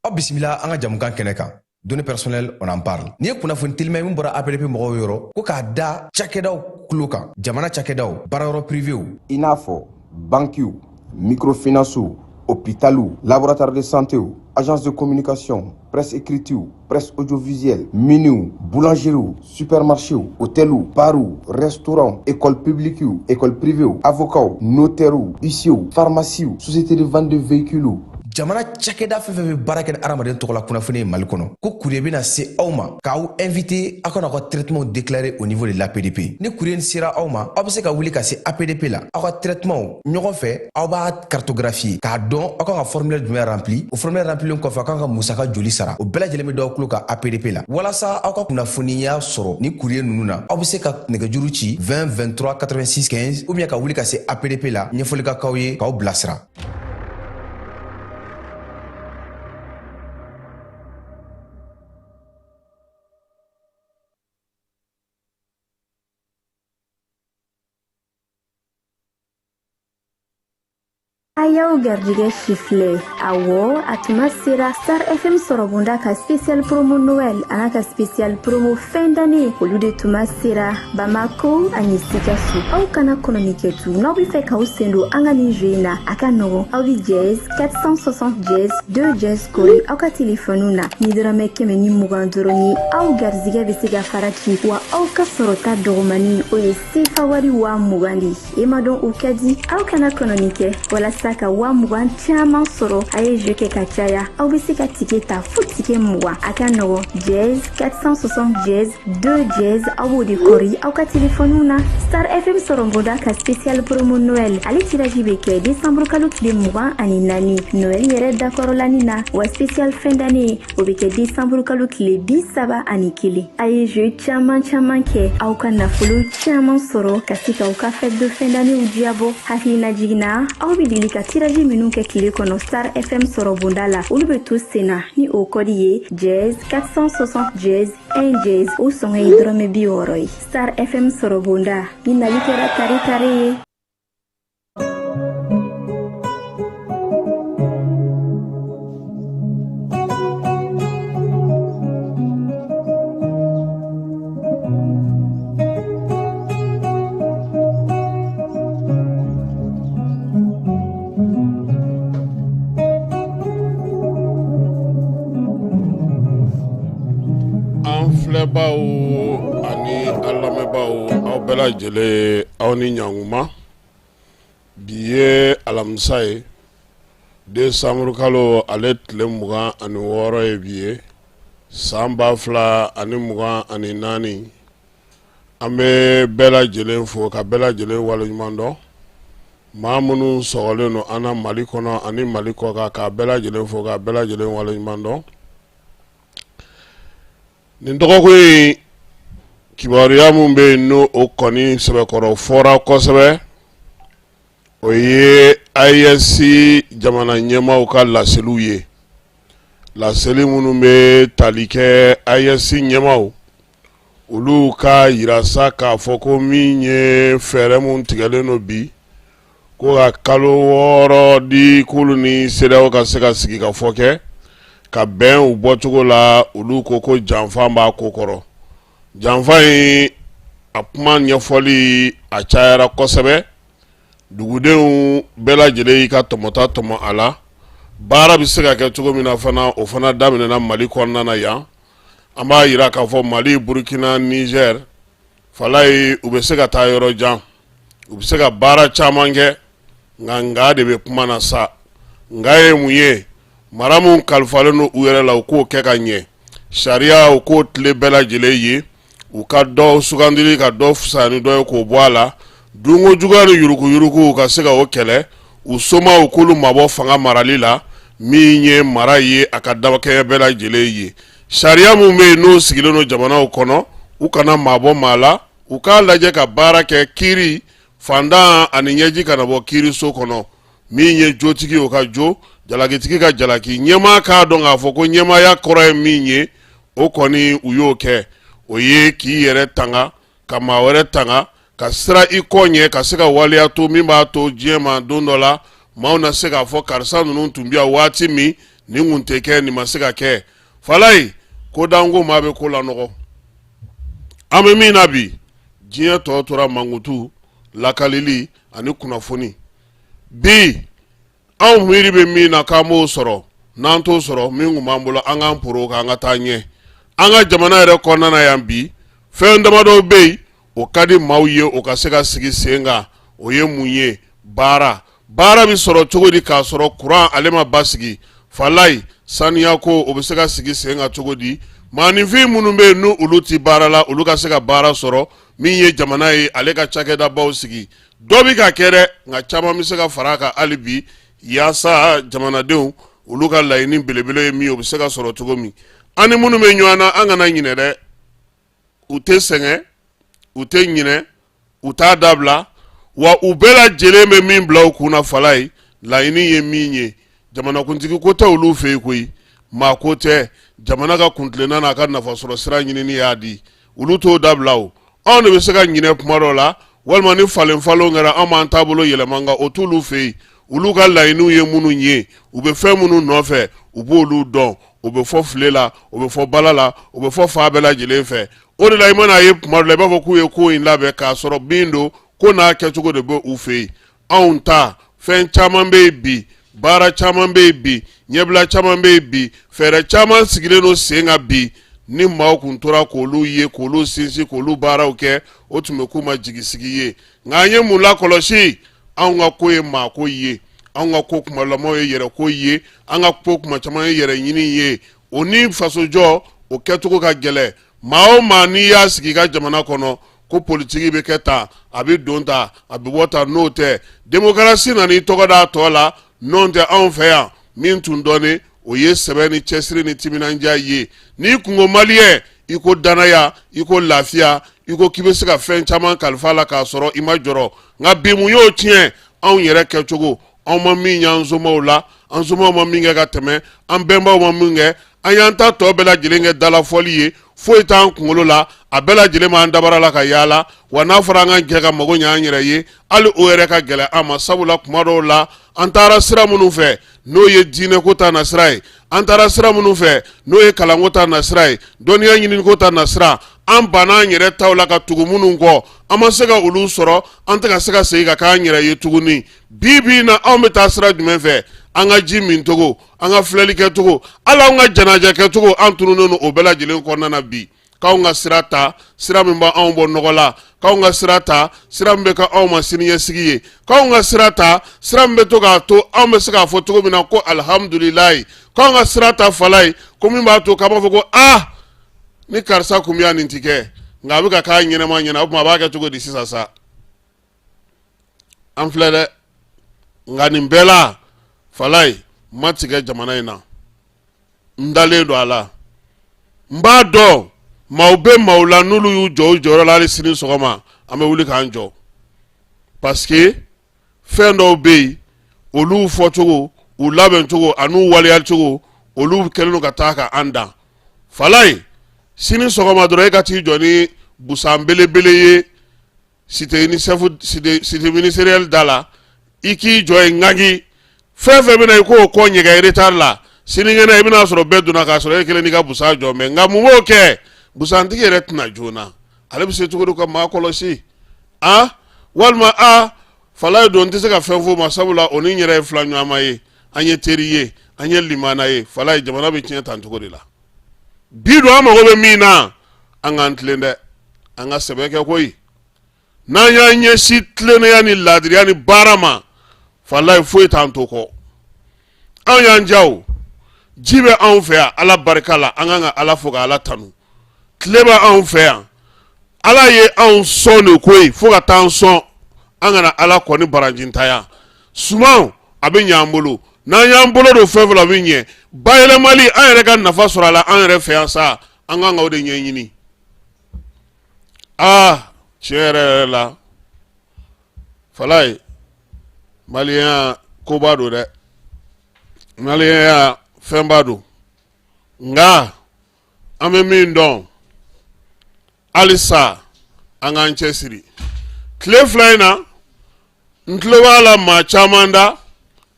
Aw bisimila an ka jamukan kɛnɛ kan, Données personnelles, on en parle. Nin ye kunnafoni telima ye min bɔra APDP mɔgɔw yɔrɔ, ko k'a da cakɛdaw tulo kan, jamana cakɛdaw, baarayɔrɔ privéw, i n'a fɔ bankiw, microfinancew, hôpitaliw, laboratoire de santéw, agence de communication, presse écritew, presse audiovisuelle, miniw, boulangeriew, supermarchéw, hôteliw, barw, restaurant, école publiquew, école privéw, avocats, notairew, huissierw, pharmaciew, société de vente de véhicules. Jamana cakɛda fɛn fɛn bɛ baara kɛ ni hadamaden tɔgɔla kunnafoni ye Mali kɔnɔ, ko courrier bɛna se aw ma k'aw invité aw kana aw ka traitement déclarer au niveau de l'APDP. Ni courrier sera aw ma, aw bɛ se ka wuli ka se APDP la, aw ka traitement ɲɔgɔn fɛ, aw b'a cartographier k'a dɔn aw kan ka formulaire jumɛn rempli. O formulaire remplilen kɔfɛ, aw kan ka musaka joli sara, o bɛɛ lajɛlen bɛ d'aw tulo kan APDP la. Walasa aw ka kunnafoniya sɔrɔ ni courrier ninnu na, aw bɛ se ka nɛgɛjuru ci 20 23 86 15 ou bien ka wuli ka se APDP la, ɲɛfɔli ka k'aw ye k'aw bilasira. A y'aw garijɛgɛ sifilɛ. Awɔ, a tuma sera. Star FM sɔrɔbonda ka spécial promo Noël an'a ka spécial promo fin d'année, olu de tuma sera Bamako ani Sikaso. Aw kana kɔnɔni kɛ tu. N'aw bɛ fɛ k'aw sen don an ka nin jeu in na, a ka nɔgɔn. Aw bɛ dièse 460 dièse 2 dièse kori aw ka telefɔniw na ni dɔrɔmɛ 120 dɔrɔn ye. Aw garijɛgɛ bɛ se ka fara ci wa aw ka sɔrɔta dɔgɔmani, o ye sefa wari 20 000 de ye. E ma dɔn, o ka di. Aw kana kɔnɔni kɛ. Walasa ka 20 000 caman sɔrɔ, a ye jeu kɛ ka caya. Aw bɛ se ka ticket ta fo ticket 20. A ka nɔgɔn, dièse 460 dièse 2 dièse, aw b'o de kɔri aw ka telefɔniw na. Star FM sɔrɔbonda ka spécial promo Noël, ale tirage bɛ kɛ décembre kalo tile 24, Noël yɛrɛ dakɔrɔlani na, wa spécial fin d'année, o bɛ kɛ décembre kalo tile 31. A ye jeu caman caman kɛ, aw ka nafolo caman sɔrɔ ka se k'aw ka fête de fin d'année diyabɔ. Hakilina jiginna, aw bɛ deli ka tirage minnu kɛ tile kɔnɔ Star FM sɔrɔbonda la, olu bɛ to sen na ni o code ye dièse 460 dièse 1 dièse. O sɔngɔ ye dɔrɔmɛ 60 ye. Star FM sɔrɔbonda ni nali kɛra tare tare ye. An filɛbaw ani an lamɛnbaaw, aw bɛɛ lajɛlen, aw ni ɲankuma. Bi ye alamisa ye, décembre kalo ale tile 26 ye bi ye, san 2024. An bɛ bɛɛ lajɛlen fo ka bɛɛ lajɛlen waleɲuman dɔn. Maa minnu sɔgɔlen don an na Mali kɔnɔ ani Mali kɔkan, k'a bɛɛ lajɛlen fo k'a bɛɛ lajɛlen waleɲuman dɔn. Nin dɔgɔkun in kibaruya min bɛ yen, n'o o kɔni sɛbɛkɔrɔ fɔra kosɛbɛ, o ye AES jamana ɲɛmaaw ka laseliw ye, laseli minnu bɛ tali kɛ AES ɲɛmaaw olu ka yira sa k'a fɔ ko min ye fɛɛrɛ min tigɛlen don bi, ko ka kalo 6 di k'olu ni CEDEAO ka se ka sigi ka fɔ kɛ ka bɛn u bɔcogo la. Olu ko ko janfa b'a ko kɔrɔ. Janfa in, a kuma ɲɛfɔli a cayara kosɛbɛ. Dugudenw bɛɛ lajɛlen y'i ka tɔmɔta tɔmɔ a la. Baara bɛ se ka kɛ cogo min na fana, o fana daminɛna Mali kɔnɔna na yan. An b'a yira k'a fɔ Mali, Burukina, Niger falaye, u bɛ se ka taa yɔrɔ jan, u bɛ se ka baara caman kɛ, nka nka de bɛ kuma na sa. Nka ye mun ye? Mara min kalifalen don u yɛrɛ la, u k'o kɛ ka ɲɛ, sariya u k'o tile bɛɛ lajɛlen ye, u ka dɔ sugandili ka dɔ fisaya ni dɔ ye k'o bɔ a la, dunko juguya ni yuruguyurugu, u ka se ka o kɛlɛ, u somaw k'olu mabɔ fanga marali la. Min ye mara ye, a ka dabakɛɲɛ bɛɛ lajɛlen ye, sariya min bɛ yen n'o sigilen don jamanaw kɔnɔ, u kana maabɔ maa la, u k'a lajɛ ka baara kɛ kiiri fantan ani ɲɛji kana bɔ kiiriso kɔnɔ. Min ye jotigi, o ka jo, jalakitigi ka jalaki. Ɲɛmaa k'a dɔn k'a fɔ ko ɲɛmaaya kɔrɔ ye min ye, o kɔni u y'o kɛ, o ye k'i yɛrɛ tanga, ka maa wɛrɛ tanga, ka siran i kɔ ɲɛ, ka se ka waleya to min b'a to diɲɛ ma don dɔ la maaw na se k'a fɔ karisa ninnu tun bɛ yan waati min. Nin kun tɛ kɛ, nin ma se ka kɛ. Falayi ko danko maa bɛ ko lanɔgɔ. An bɛ min na bi, diɲɛ tɔ tora mankutu, lakalili ani kunnafoni. Bi anw miiri bɛ min na k'an b'o sɔrɔ, n'an t'o sɔrɔ, min tun b'an bolo, an k'an poro k'an ka taa ɲɛ. An ka jamana yɛrɛ kɔnɔna na yan bi, fɛn damadɔw bɛ yen, o ka di maaw ye o ka se ka sigi sen kan. O ye mun ye? Baara. Baara bɛ sɔrɔ cogo di k'a sɔrɔ kuran ale ma basigi? Falayi, saniya ko, o bɛ se ka sigi sen kan cogo di? Maaninfin minnu bɛ yen n'u olu tɛ baara la, olu ka se ka baara sɔrɔ. Min ye jamana ye, ale ka cakɛdabaw sigi. Dɔ bɛ ka kɛ dɛ, nka caman bɛ se ka fara a kan hali bi, yaasa jamanadenw olu ka laɲini belebele ye min ye, o bɛ se ka sɔrɔ cogo min. An ni minnu bɛ ɲɔgɔn na, an kana ɲinɛ dɛ. U tɛ sɛgɛn, u tɛ ɲinɛ, u t'a dabila. Wa u bɛɛ lajɛlen bɛ min bila u kun na, Falayi, laɲini ye min ye, jamanakuntigi ko tɛ olu fɛ yen koyi, maa ko tɛ. Jamana ka kuntilenna n'a ka nafasɔrɔ sira ɲinini y'a di, olu t'o dabila. O anw de bɛ se ka ɲinɛ kuma dɔ la, walima ni falen falen kɛra, an b'an taabolo yɛlɛma, nka o t'olu fɛ yen. Olu ka laɲiniw ye minnu ye, u bɛ fɛn minnu nɔfɛ, u b'olu dɔn. O bɛ fɔ file la, o bɛ fɔ bala la, o bɛ fɔ fan bɛɛ lajɛlen fɛ. O de la, i mana a ye kuma dɔ la, i b'a fɔ k'u ye ko in labɛn k'a sɔrɔ min don, ko n'a kɛcogo de bɛ u fɛ yen. Anw ta, fɛn caman bɛ yen bi, baara caman bɛ yen bi, ɲɛbila caman bɛ yen bi, fɛɛrɛ caman sigilen don sen kan bi. Ni maaw kun tora k'olu ye, k'olu sinsin, k'olu baaraw kɛ, o tun bɛ k'u ma jigisigi ye. Nka an ye mun lakɔlɔsi? Anw ka ko ye maako ye, anw ka ko kumalamaw ye yɛrɛ ko ye, an ka ko kuma caman ye yɛrɛ ɲini ye. O ni fasojɔ, o kɛcogo ka gɛlɛn. Maa o maa n'i y'a sigi i ka jamana kɔnɔ ko politiki bɛ kɛ tan, a bɛ don tan, a bɛ bɔ tan, n'o tɛ, demokarasi nana i tɔgɔ d'a tɔ la. N'o tɛ, anw fɛ yan, min tun dɔnnen, o ye sɛbɛ ni cɛsiri ni timinandiya ye. N'i kun ko maliyɛn, i ko danaya, i ko lafiya, i ko k'i bɛ se ka fɛn caman kalifa la k'a sɔrɔ i ma jɔrɔ. Nka bi, mun y'o tiɲɛ? Anw yɛrɛ kɛcogo. Anw ma min y'an somaw la, an somaw ma min kɛ ka tɛmɛ, an bɛnbaw ma min kɛ, an y'an ta tɔ bɛɛ lajɛlen kɛ dalafɔli ye. Foyi t'an kunkolo la, a bɛɛ lajɛlen b'an dabara la ka yaala. Wa n'a fɔra an ka jɛ ka mago ɲɛ an yɛrɛ ye, hali o yɛrɛ ka gɛlɛn an ma, sabula kuma dɔw la, an taara sira minnu fɛ, n'o ye diinɛko ta nasira ye, an taara sira minnu fɛ, n'o ye kalanko ta nasira ye, dɔnniya ɲininiko ta nasira, an banna an yɛrɛ taw la ka tugu minnu kɔ, an ma se ka olu sɔrɔ. An tɛ ka se ka segin ka k'an yɛrɛ ye tuguni. Bi bi in na, anw bɛ taa sira jumɛn fɛ? An ka ji min cogo, an ka filɛli kɛcogo, hali an ka janaja kɛcogo, an tununnen don o bɛɛ lajɛlen kɔnɔna na bi. K'anw ka sira ta, sira min b'anw bɔ nɔgɔ la, k'anw ka sira ta, sira min bɛ kɛ anw ma siniɲɛsigi ye, k'anw ka sira ta, sira min bɛ to k'a to anw bɛ se k'a fɔ cogo min na ko alihamudulilayi, k'anw ka sira ta, Falayi, ko min b'a to k'an b'a fɔ ko aa, ni karisa kun bɛ yan, nin ti kɛ, nka a bɛ ka k'a ɲɛnama ɲɛna. O tuma, a b'a kɛ cogo di sisan sa? An filɛ dɛ. Nka nin bɛɛ la, Falayi, ma tigɛ jamana in na, n dalen don a la. N b'a dɔn maaw bɛ maaw la, n'olu y'u jɔ u jɔyɔrɔ la, hali sini sɔgɔma an bɛ wuli k'an jɔ, parce que fɛn dɔw bɛ yen, olu fɔcogo, u labɛncogo an'u waleyacogo, olu kɛlen don ka taa ka an dan. Falayi, sini sɔgɔma dɔrɔn, e ka t'i jɔ ni busan belebele ye cité UNICEF, cité ministérielle da la, i k'i jɔ yen ŋangi, fɛn fɛn bɛna, i k'o kɔ ɲɛgɛn retard la, sinikɛnɛ i bɛna sɔrɔ bɛɛ donna k'a sɔrɔ e kelen n'i ka busan jɔ. Mɛ nka mun b'o kɛ? Busantigi yɛrɛ tɛna joona, ale bɛ se cogo di ka maa kɔlɔsi? A walima a Falayi don, n tɛ se ka fɛn f'o ma, sabula o ni n yɛrɛ ye fila ɲɔgɔnma ye, an ye teri ye, an ye limana ye. Falayi, jamana bɛ tiɲɛ tan cogo de la bi don. An mago bɛ min na, an k'an tilen dɛ, an ka sɛbɛ kɛ koyi. N'an y'an ɲɛsin tilennenya ni laadiriya ni baara ma, Falayi, foyi t'an to kɔ. Anw y'an ja o, ji bɛ anw fɛ yan, Ala barika la, an kan ka Ala fo ka Ala tanu. Tile bɛ anw fɛ yan, Ala ye anw sɔn de koyi, fo ka taa an sɔn, an kana Ala kɔni barajintanya. Sumanw a bɛ ɲɛ an bolo, n'an y'an bolo don fɛn fɛn la, a bɛ ɲɛ. Bayɛlɛmali, an yɛrɛ ka nafa sɔrɔ a la an yɛrɛ fɛ yan sa, an kan ka o de ɲɛɲini. Aa, tiɲɛ yɛrɛ yɛrɛ la, Falayi, maliyɛnya koba don dɛ, maliyɛnya fɛnba don. Nka an bɛ min dɔn halisa, an k'an cɛsiri. Tile 2 in na, n tulo b'a la maa caman da,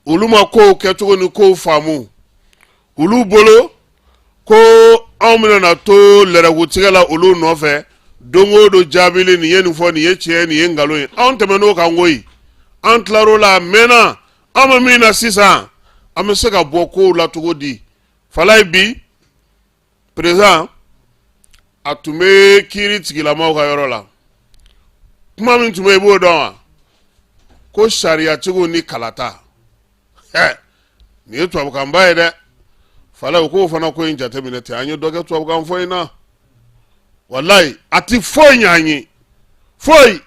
olu ma kow kɛcogo ni kow faamu. Olu bolo ko anw bɛna na to lɛrɛkutigɛ la olu nɔfɛ don o don, jaabili nin ye nin fɔ, nin ye tiɲɛ, nin ye nkalon ye. Anw tɛmɛn'o kan koyi, an tilar'o la a mɛnna. An bɛ min na sisan, an bɛ se ka bɔ kow la cogo di? Falayi, bi président a tun bɛ kiiri tigilamaw ka yɔrɔ la. Kuma min tun bɛ yen, i b'o dɔn wa? Ko sariyatigiw ni kalata. Nin ye tubabukanba ye dɛ, Falayi. U k'o fana ko in jateminɛ ten. An ye dɔ kɛ tubabukan fɔ in na. Walayi, a ti foyi ɲɛ an ye, foyi.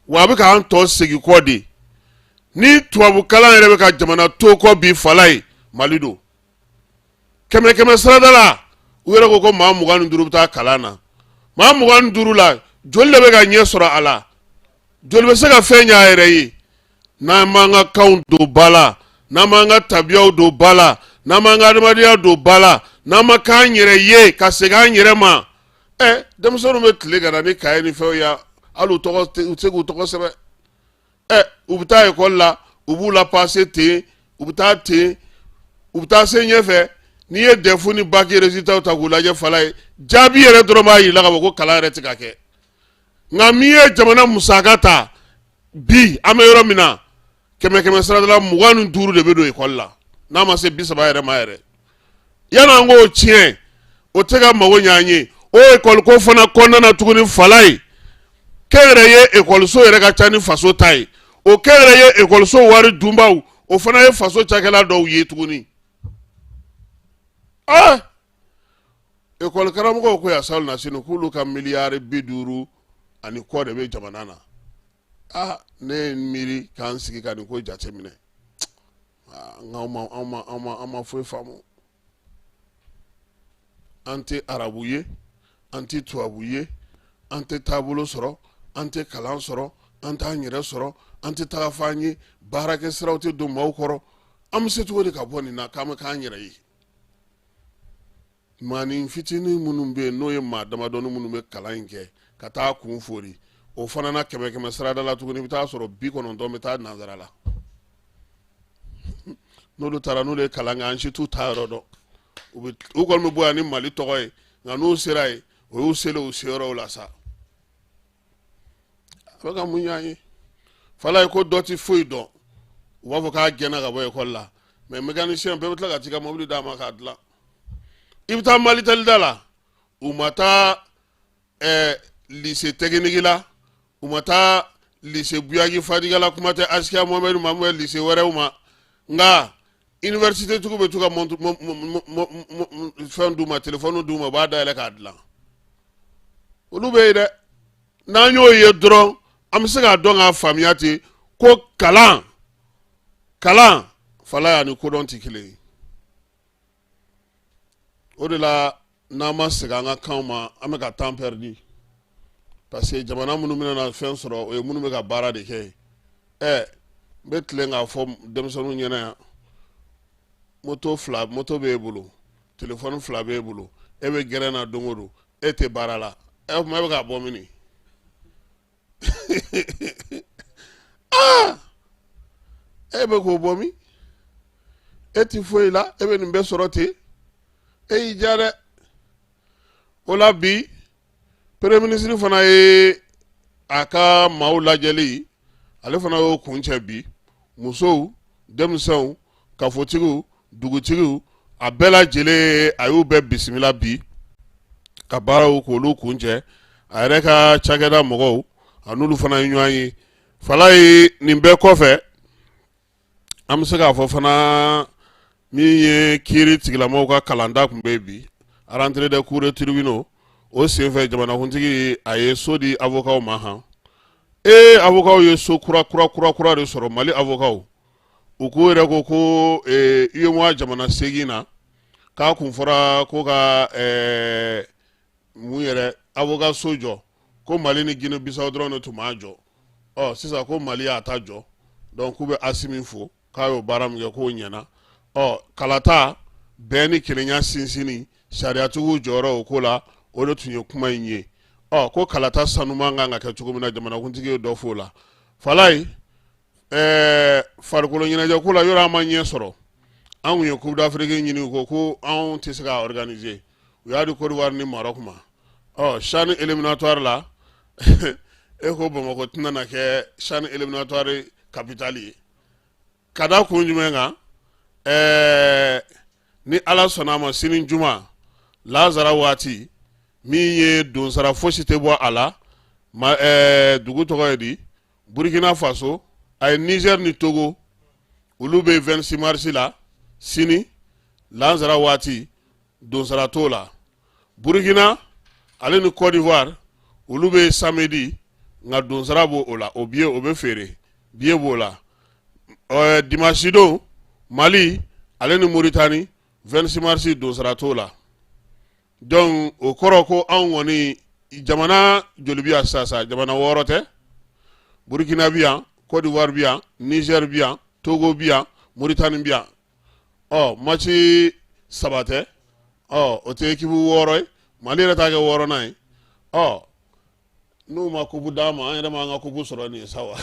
Wa a bɛ k'an tɔ segin kɔ de. Ni tubabukalan yɛrɛ bɛ ka jamana to kɔ bi, Falayi, Mali don. Kɛmɛ kɛmɛ sarada la, u yɛrɛ ko ko maa 25 bɛ taa kalan na. Maa 25 la, joli de bɛ ka ɲɛ sɔrɔ a la? Joli bɛ se ka fɛn ɲɛ a yɛrɛ ye? N'an m'an ka kanw don ba la, n'an m'an ka tabiyaw don ba la, n'an m'an ka adamadenya don ba la, n'an ma k'an yɛrɛ ye ka segin an yɛrɛ ma. Denmisɛnninw bɛ tile ka na ni kaye ni fɛnw ye, hali u tɔgɔ u tɛ se k'u tɔgɔ sɛbɛn. U bɛ taa ekɔli la, u b'u la pase ten, u bɛ taa ten, u bɛ taa se ɲɛfɛ. N'i ye DEF ni bac résultats ta k'u lajɛ, Falayi, jaabi yɛrɛ dɔrɔn b'a yira k'a fɔ ko kalan yɛrɛ tɛ ka kɛ. Nka min ye jamana musaka ta bi, an bɛ yɔrɔ min na, kɛmɛ kɛmɛ sarada la, 25 de bɛ don ekɔli la, n'a ma se 30 yɛrɛ ma yɛrɛ. Yanni an k'o tiɲɛ, o tɛ ka mago ɲɛ an ye. O ekɔli ko fana kɔnɔna na tuguni, Falayi, kɛnyɛrɛye ekɔliso yɛrɛ ka ca ni faso ta ye. O kɛnyɛrɛye ekɔliso wari dunbaw, o fana ye faso cakɛla dɔw ye tuguni. Aa, ekɔli karamɔgɔw ko yan salon na sini k'olu ka miliyari 50 ani kɔ de bɛ jamana na. Aa, ne ye miiri k'an sigi ka nin ko jateminɛ, nka anw ma foyi faamu. An tɛ arabu ye, an tɛ tubabu ye, an tɛ taabolo sɔrɔ, an tɛ kalan sɔrɔ, an t'an yɛrɛ sɔrɔ, an tɛ taga fɔ an ye, baarakɛ siraw tɛ don maaw kɔrɔ. An bɛ se cogo di ka bɔ nin na k'an bɛ k'an yɛrɛ ye? Maanin fitinin minnu bɛ yen, n'o ye maa damadɔni minnu bɛ kalan in kɛ ka taa kun fori, o fana na, kɛmɛ kɛmɛ sarada la tuguni, i bɛ taa sɔrɔ 90 bɛ taa nansara la. N'olu taara, n'olu ye kalan kɛ, an si t'u taa yɔrɔ dɔn. U kɔni bɛ bɔ yan ni Mali tɔgɔ ye, nka n'u sera yen, o y'u selen u seyɔrɔw la sa. A bɛ ka mun ɲ'an ye, Falayi? Ko dɔ tɛ foyi dɔn, u b'a fɔ k'a gɛnna ka bɔ ekɔli la, mais mécanicien bɛɛ bɛ tila ka t'i ka mobili d'a ma k'a dilan. I bɛ taa Malitel da la, u ma taa lycée technique la, u ma taa lycée Buyagi Fadiga la, kuma tɛ Askia Mohamed ma, lycée wɛrɛw ma. Nka université tigiw bɛ to ka fɛn d'u ma, téléphone d'u ma, u b'a dayɛlɛ k'a dilan. Olu bɛ yen dɛ. N'an y'o ye dɔrɔn, an bɛ se k'a dɔn k'a faamuya ten ko kalan, kalan, Falayi, ani kodɔn tɛ kelen ye. O de la, n'an ma segin an ka kanw ma, an bɛ ka temps perdu, parce que jamana minnu bɛna na fɛn sɔrɔ, o ye minnu bɛ ka baara de kɛ. N bɛ tilen k'a fɔ denmisɛnninw ɲɛna yan, moto fila, moto b'e bolo, telefɔni fila b'e bolo, e bɛ gɛrɛn na don o don, e tɛ baara la, ɛ, o tuma e bɛ k'a bɔ min? Aa, e bɛ k'o bɔ min? E ti foyi la, e bɛ nin bɛɛ sɔrɔ ten, e y'i diya dɛ. O la bi, premier ministre fana ye a ka maaw lajɛli, ale fana y'o kuncɛ bi. Musow, denmisɛnw, kafotigiw, dugutigiw, a bɛɛ lajɛlen, a y'u bɛɛ bisimila bi ka baaraw k'olu kuncɛ. A yɛrɛ ka cakɛda mɔgɔw, a n'olu fana ye ɲɔgɔn ye. Falayi, nin bɛɛ kɔfɛ, an bɛ se k'a fɔ fana, min ye kiiri tigilamaw ka kalanta tun bɛ bi, rentrée des cours et tribunaux, o senfɛ jamanakuntigi a ye so di avocats ma. Han, ee, avocats ye so kura kura kura kura de sɔrɔ. Mali avocats, u k'u yɛrɛ ko ko UEMOA jamana 8 na, k'a kun fɔra ko ka mun yɛrɛ avocat so jɔ, ko Mali ni Guinée Bissau dɔrɔn de tun b'a jɔ. Ɔ, sisan ko Mali y'a ta jɔ. Donc k'u bɛ Asimi fo k'a y'o baara min kɛ, k'o ɲɛna. Ɔ, kalata, bɛn ni kelenya sinsinni, sariyatigiw jɔyɔrɔ o ko la, o de tun ye kuma in ye. Ɔ, ko kalata sanuman kan ka kɛ cogo min na, jamanakuntigi ye dɔ f'o la. Falayi, farikolo ɲɛnajɛ ko la, yɔrɔ an ma ɲɛ sɔrɔ. An kun ye Coupe d'Afrique ɲini, u ko ko anw tɛ se k'a organiser, u y'a di Côte d'Ivoire ni Maroc ma. Ɔ CHAN éliminatoire la, e ko Bamakɔ tɛna na kɛ CHAN éliminatoire capitale ye ka da kun jumɛn kan? Ni Ala sɔnna a ma, sini juma lazara waati min ye, donsara fosi tɛ bɔ a la ma, dugu tɔgɔ ye di, Burkina Faso a ye Niger ni Togo, olu bɛ 26 mars la sini lazara waati, donsara t'o la. Burkina ale ni Côte d'Ivoire, olu bɛ samedi, nka donsara b'o o la, o billet o bɛ feere, billet b'o la. Dimanche don, Mali ale ni Mauritanie, 26 mars, donsara t'o la. Donc o kɔrɔ ko anw kɔni, jamana joli bɛ yan sisan sa? Jamana 6 tɛ? Burkina bɛ yan, Côte d'Ivoire bɛ yan, Niger bɛ yan, Togo bɛ yan, Mauritanie bɛ yan. Ɔ match 3 tɛ? Ɔ o tɛ équipe 6 ye? Mali yɛrɛ t'a kɛ 6nan ye. Ɔ n'u ma coupe d'an ma, an yɛrɛ m'an ka coupe sɔrɔ nin ye sa wa?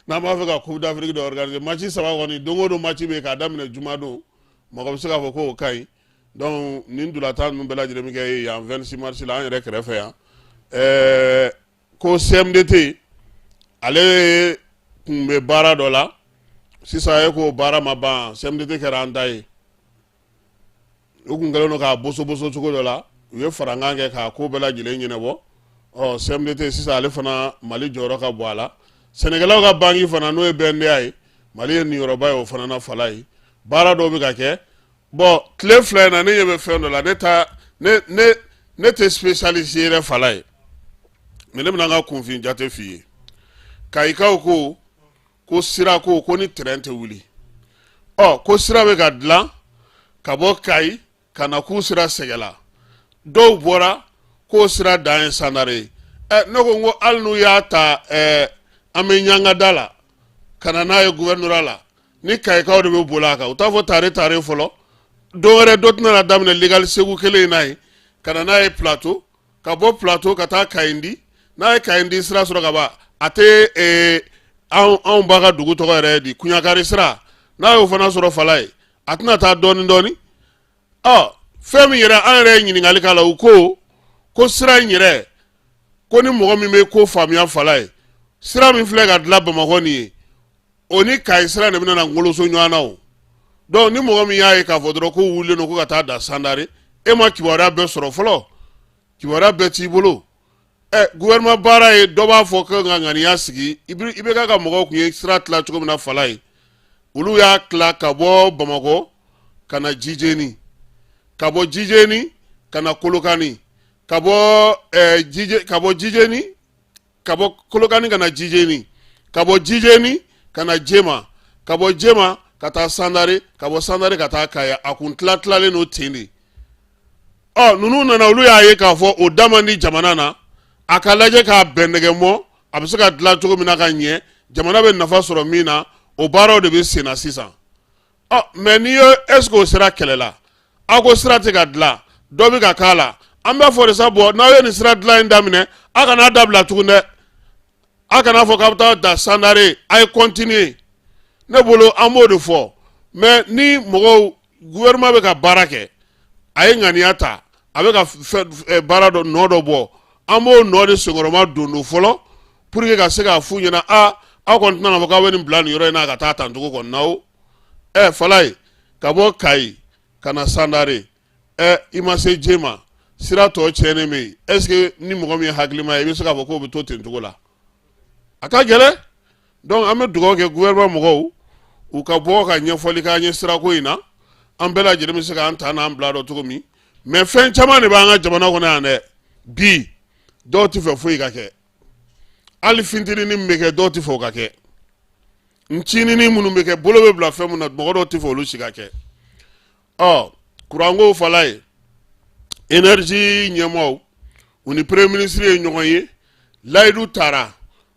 N'an b'a fɛ ka Coupe d'Afrique dɔ organiser, match 3 kɔni, don o don match bɛ yen k'a daminɛ juma don, mɔgɔ bɛ se k'a fɔ k'o ka ɲi. Donc nin ntolatan ninnu bɛɛ lajɛlen bɛ kɛ yan 26 mars la, an yɛrɛ kɛrɛfɛ yan. Ko CMDT ale tun bɛ baara dɔ la sisan, e k'o baara ma ban. CMDT kɛra an ta ye, u kun kɛlen don k'a bosoboso cogo dɔ la, u ye farankan kɛ k'a ko bɛɛ lajɛlen ɲɛnabɔ. Ɔ CMDT sisan, ale fana Mali jɔyɔrɔ ka bon a la. Sɛnɛkɛlaw ka banki fana, n'o ye BNDA ye, Mali ye niyɔrɔba ye o fana na fala ye. Baara dɔw bɛ ka kɛ. Bon, tile 2 in na, ne ɲɛ bɛ fɛn dɔ la. Ne ta ne ne ne tɛ spécialiste yɛrɛ fala ye, mais ne bɛna n ka kunfin jate f'i ye. Kayikaw ko ko sira ko ni train tɛ wuli. Ɔ ko sira bɛ ka dilan ka bɔ Kayi ka na k'u sira Sɛgɛla. Dɔw bɔra k'o sira dan ye Sandare ye. Ɛ ne ko n ko hali n'u y'a ta, an bɛ ɲangada la ka na n'a ye gouvernorat la, ni Kayikaw de bɛ boli a kan, u t'a fɔ tare tare fɔlɔ. Don wɛrɛ dɔ tɛna daminɛ legal Segu kelen in n'a ye ka na n'a ye Plateau, ka bɔ Plateau ka taa Kayindi. N'a ye Kayindi sira sɔrɔ ka ban, a tɛ anw ba ka dugu tɔgɔ yɛrɛ di, Kuɲakari sira, n'a y'o fana sɔrɔ fala ye, a tɛna taa dɔɔnin dɔɔnin. Ɔ fɛn min yɛrɛ, an yɛrɛ ye ɲininkali k'a la, u ko ko sira in yɛrɛ, ko ni mɔgɔ min bɛ ko faamuya fala ye, sira min filɛ ka dilan Bamakɔ nin ye, o ni Kayi sira de bɛna ngoloso ɲɔgɔn na. O donc ni mɔgɔ min y'a ye k'a fɔ dɔrɔn ko wulilen don ko ka taa da Sandare, e ma kibaruya bɛɛ sɔrɔ fɔlɔ, kibaruya bɛɛ t'i bolo. Ɛ gouvernement baara ye, dɔ b'a fɔ ko ka ŋaniya sigi. IBK ka mɔgɔw tun ye sira tila cogo min na fala ye, olu y'a tila ka bɔ Bamakɔ ka na Jijeni, ka bɔ Jijeni ka na Kolokani, ka bɔ ka bɔ Jijeni, ka bɔ Kolokani ka na Jijeni, ka bɔ Jijeni ka na Jema, ka bɔ Jema ka taa Sandare, ka bɔ Sandare ka taa Kaya. A kun tila tilalen don ten de. Ɔ ninnu nana, olu y'a ye k'a fɔ o da man di jamana na, a ka lajɛ k'a bɛn nɛgɛ mɔ, a bɛ se ka dilan cogo min na ka ɲɛ, jamana bɛ nafa sɔrɔ min na, o baaraw de bɛ sen na sisan. Ɔ mais n'i ye, est ce que o sira kɛlɛla? Aw ko sira tɛ ka dilan, dɔ bɛ ka k'a la. An b'a fɔ de sa, bɔn n'aw ye nin sira dilan in daminɛ, aw kana dabila tugun dɛ. Aw kana fɔ k'aw bɛ taa da Sandare, a ye continuer. Ne bolo, an b'o de fɔ. Mais ni mɔgɔw, gouvernement bɛ ka baara kɛ, a ye ŋaniya ta, a bɛ ka fɛn baara dɔ nɔ dɔ bɔ, an b'o nɔ de senkɔrɔma don don fɔlɔ pour que ka se k'a f'u ɲɛna: a aw kɔni tɛna fɔ k'aw bɛ nin bila nin yɔrɔ in na ka taa tan cogo kɔni na. O ɛ fala ye, ka bɔ Kayi ka na Sandare, ɛ i ma se Jema, sira tɔ tiɲɛnen bɛ yen. Est ce que ni mɔgɔ min ye hakilima ye, i bɛ se k'a fɔ k'o bɛ to ten cogo la? A ka gɛlɛn. Donc an bɛ dugawu kɛ gouvernement mɔgɔw u ka bɔ ka ɲɛfɔli k'an ye sirako in na, an bɛɛ lajɛlen bɛ se k'an ta n'an bila dɔn cogo min. Mais fɛn caman de b'an ka jamana kɔnɔ yan dɛ bi, dɔw tɛ fɛ foyi ka kɛ. Hali fitinin min bɛ kɛ, dɔw tɛ fɛ o ka kɛ. Ncininin minnu bɛ kɛ, bolo bɛ bila fɛn min na, mɔgɔ dɔw tɛ fɛ olu si ka kɛ. Ɔ kuranko fala ye, énergie ɲɛmaaw, u ni premier ministre ye ɲɔgɔn ye, layidu taara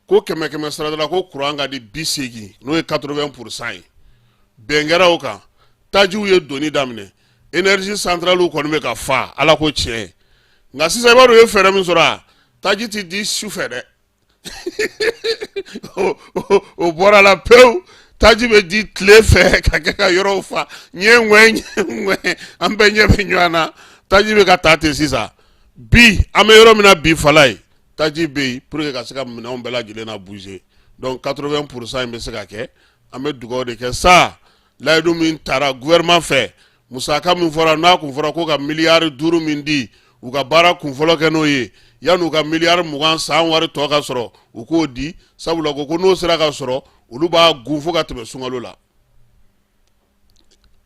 ko kɛmɛ kɛmɛ sarada la ko kuran ka di 80, n'o ye 80% ye. Bɛn kɛra o kan, tajiw ye doni daminɛ, énergie centrale kɔni bɛ ka fa, Ala ko tiɲɛ. Nka sisan, i b'a dɔn u ye fɛɛrɛ min sɔrɔ, a taji ti di su fɛ dɛ, o bɔra la pewu. Taji bɛ di tile fɛ ka kɛ ka yɔrɔw fa ɲɛ ŋwɛ ŋwɛ, an bɛɛ ɲɛ bɛ ɲɔgɔn na. Taji bɛ ka taa ten sisan. Bi an bɛ yɔrɔ min na bi, Falaye, taji bɛ yen pour que ka se ka minɛnw bɛɛ lajɛlen na bouger. Donc 80% in bɛ se ka kɛ. An bɛ dugawu de kɛ sa, layidu min tara gouvernement fɛ, musaka min fɔra, n'a kun fɔra ko ka miliyari 5 min di, u ka baara kunfɔlɔ kɛ n'o ye, yanni u ka miliyari 20 san wari tɔ ka sɔrɔ, u k'o di, sabula ko n'o sera ka sɔrɔ, olu b'a gun fo ka tɛmɛ sunkalo la.